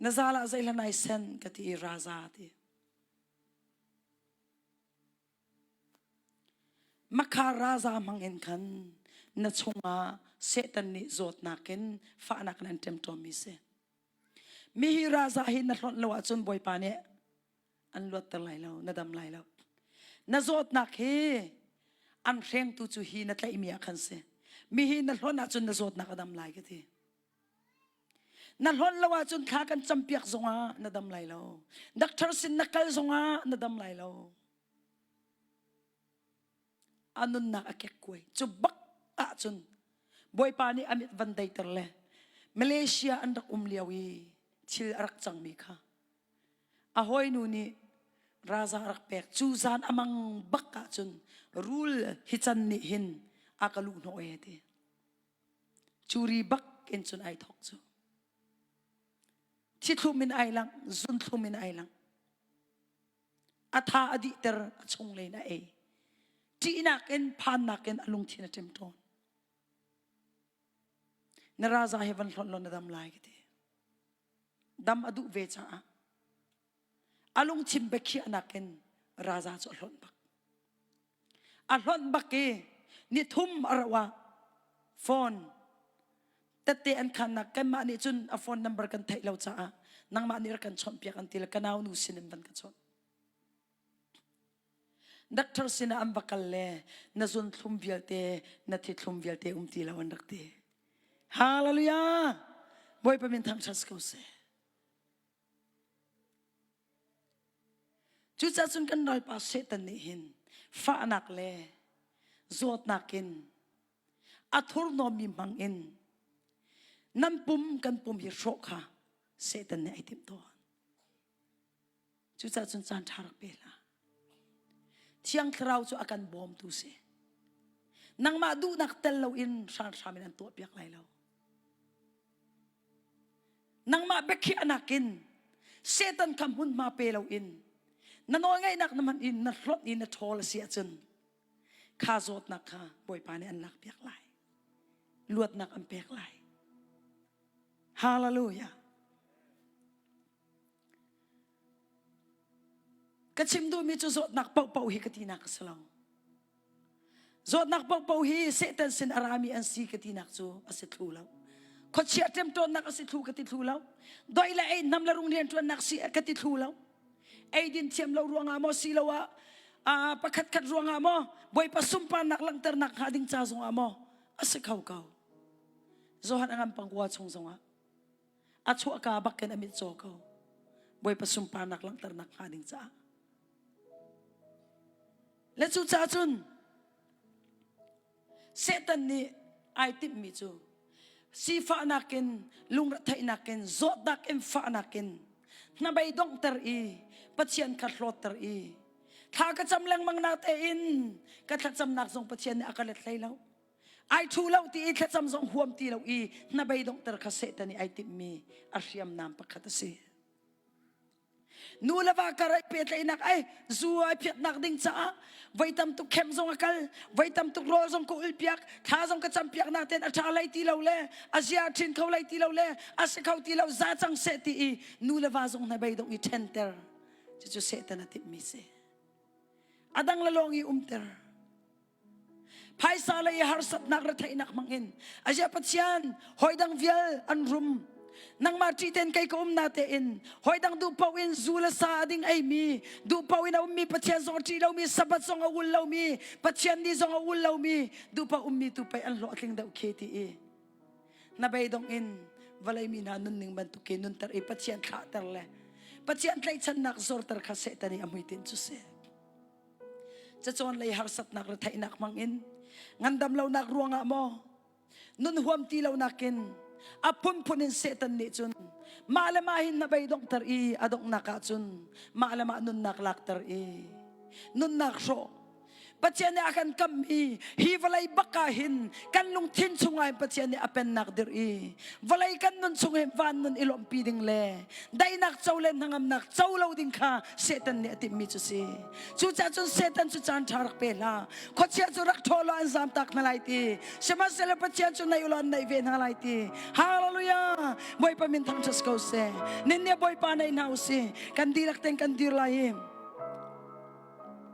Na zal ah zeihlan ai sen ka ti i raza ti. Makha raza hmang in khan na chungah Satan nih zawtnak in fahnak in an ṭemṭawmmi si. Mihi raza hi na hlonh lo ahcun Bawipa nih an luatter lai lo, na dam lai lo. Na zawtnak hi an hrengtu cu hi na tlaihmi ah khan si. Mihi na hlonh ahcun na zawtnak a dam lai ka ti. Na hlonh lo ahcun thla kan campiak zongah na dam lai lo. Doctor sin na kal zongah na dam lai lo. A nunnak a kekkuai. Cu bak ahcun Bawipa nih a mit van deiter le Malaysia an rak um lio i thil a rak cangmi kha a hawinu nih raza a rak pek. Cu zan a mang bak ahcun rul hi can nih hin a ka luh hnawh e ti. Curi bak in cun ai thawk cu. Thithlum in ai lang, zunthlum in ai lang. A tha a dihter, a chunglei in a ei. Ṭihnak in, phannak in a lungthin a ṭem tawn. Na raza he van hlonh law na dam lai ka ti. Dam a duh ve caah a lungthin biakhiahnak in raza cu a hlonh bak. A hlonh bak i nithum a rauh ah phone tette an khannak kanmah nih cun a phone number kan theih lo caah Nangmah nih rak kan chawnhpiak an ti le ka nau nu sin in van ka chawnh. Doctor sinah an va kal le na zunthlum vialte, na thithlum vialte um ti lo an rak ti. Hallelujah! Bawipa min thangṭhat ko seh. Cucaah cun kan ralpa Satan nih hin fahnak le zawtnak in a thurhnawmmi hmang in nan pum kan pum hi hrawh kha Satan nih ai timh tawn. Cucaah cun caan ṭha rak pe hlah. Thiang Thlarau cu a kan bawmtu si. Nangmah duhnak tel loin hranhram in an tuahpiak lai lo. Nangmah biakhiahnak in Satan kha hmunhma pe loin na nawlngeihnak na hman in na hlonh i na ṭhawl a si ahcun kha zawtnak kha Bawipa nih an lakpiak lai. Luatnak an pek lai. Hallelujah. Ka chim duhmi cu zawtnak paohpaoh hi ka tinak a si lo. Zawtnak paohpaoh hi Satan sin a rami an si ka tinak cu a si thlu lo. Khuachia ṭemṭawnnak a si thlu ka ti thlu lo. Doi le ei nam le rung rianṭuannak si ka ti thlu lo. Eidin thiam lo ruangah maw siloah pakhat khat ruangah maw Bawipa sunparnak langhternak hnga ding ca zongah maw a si kho ko. Johan a ngam pangkua chung zongah a chuahka bakin a mit caw ko. Bawipa sunparnak langhternak hnga ding caah. Le cucaah cun Satan nih ai timhmi cu sifahnak in lungretheihnak in zawtnak in fahnak in hnabei donghter i Pathian kha hlawtter i thla ka cam lengmang na tein ka thlacamnak zong Pathian nih a ka let hlei lo ai thu lo ti i thlacam zong huam ti lo i hnabei donghter kha Satan nih ai timhmi a hriamnam pakhat a si. Nu le va kar ai pehtlaihnak ai zu ai phiatnak ding caah voi tam tuk khem zong a kal voi tam tuk rawl zong ka ul piak thla zong ka cam piak na ten a ṭha lai ti lo le a zia ṭhin kho lai ti lo le a si kho ti lo za cang seh ti i nu le va zong hna bei dong i ṭhenter cucu Satan a timhmi si a dang le lawng i umter Phaisa lei i harsatnak retheihnak hmangin Asia Pathian hawidang vial an rum nangmah ṭih ten kei ka um na tein hawidang duh paoh in zu le sa a ding eimi duh paoh in a ummi Pathian zong a ṭih lomi Sabbath zong a ul lomi Pathian ni zong a ul lomi duh paoh ummi tu pei an hlawhtling deuh khi ti i na beidong in vawlei mi hna nunning bantuk in nunter i Pathian thlahter le Pathian tlaihchannak zorter kha Satan i a hmuitinh cu si. Cacawn lei harsatnak le theihnak hmangin ngandam lonak ruangah maw nun huam ti lonak in a phunphun in Satan nih cun mah le mah hin na bei donghter i a donghnak ah cun mah le mah nunnak lakter i nunnak hrawh Pathian nih a kan kammi hi vawlei bak ah hin kan lungthin chungah hin Pathian nih a pennak dirh i vawlei kan nun chung hin van nun i lawmhpi ding le daihnak co le hnangamnak co lo ding kha Satan nih a timhmi cu si. Cucaah cun Satan cu caan ṭha rak pe hlah. Khuachia cu rak ṭhaw law an zamtak hna lai ti. Sihmanhsehlaw Pathian cu naih u law an naih ve hna lai ti. Hallelujah! Bawipa min thangṭhat ko seh. Nin nih Bawipa naih hna u sih. Kan dihlak tein kan dir lai i.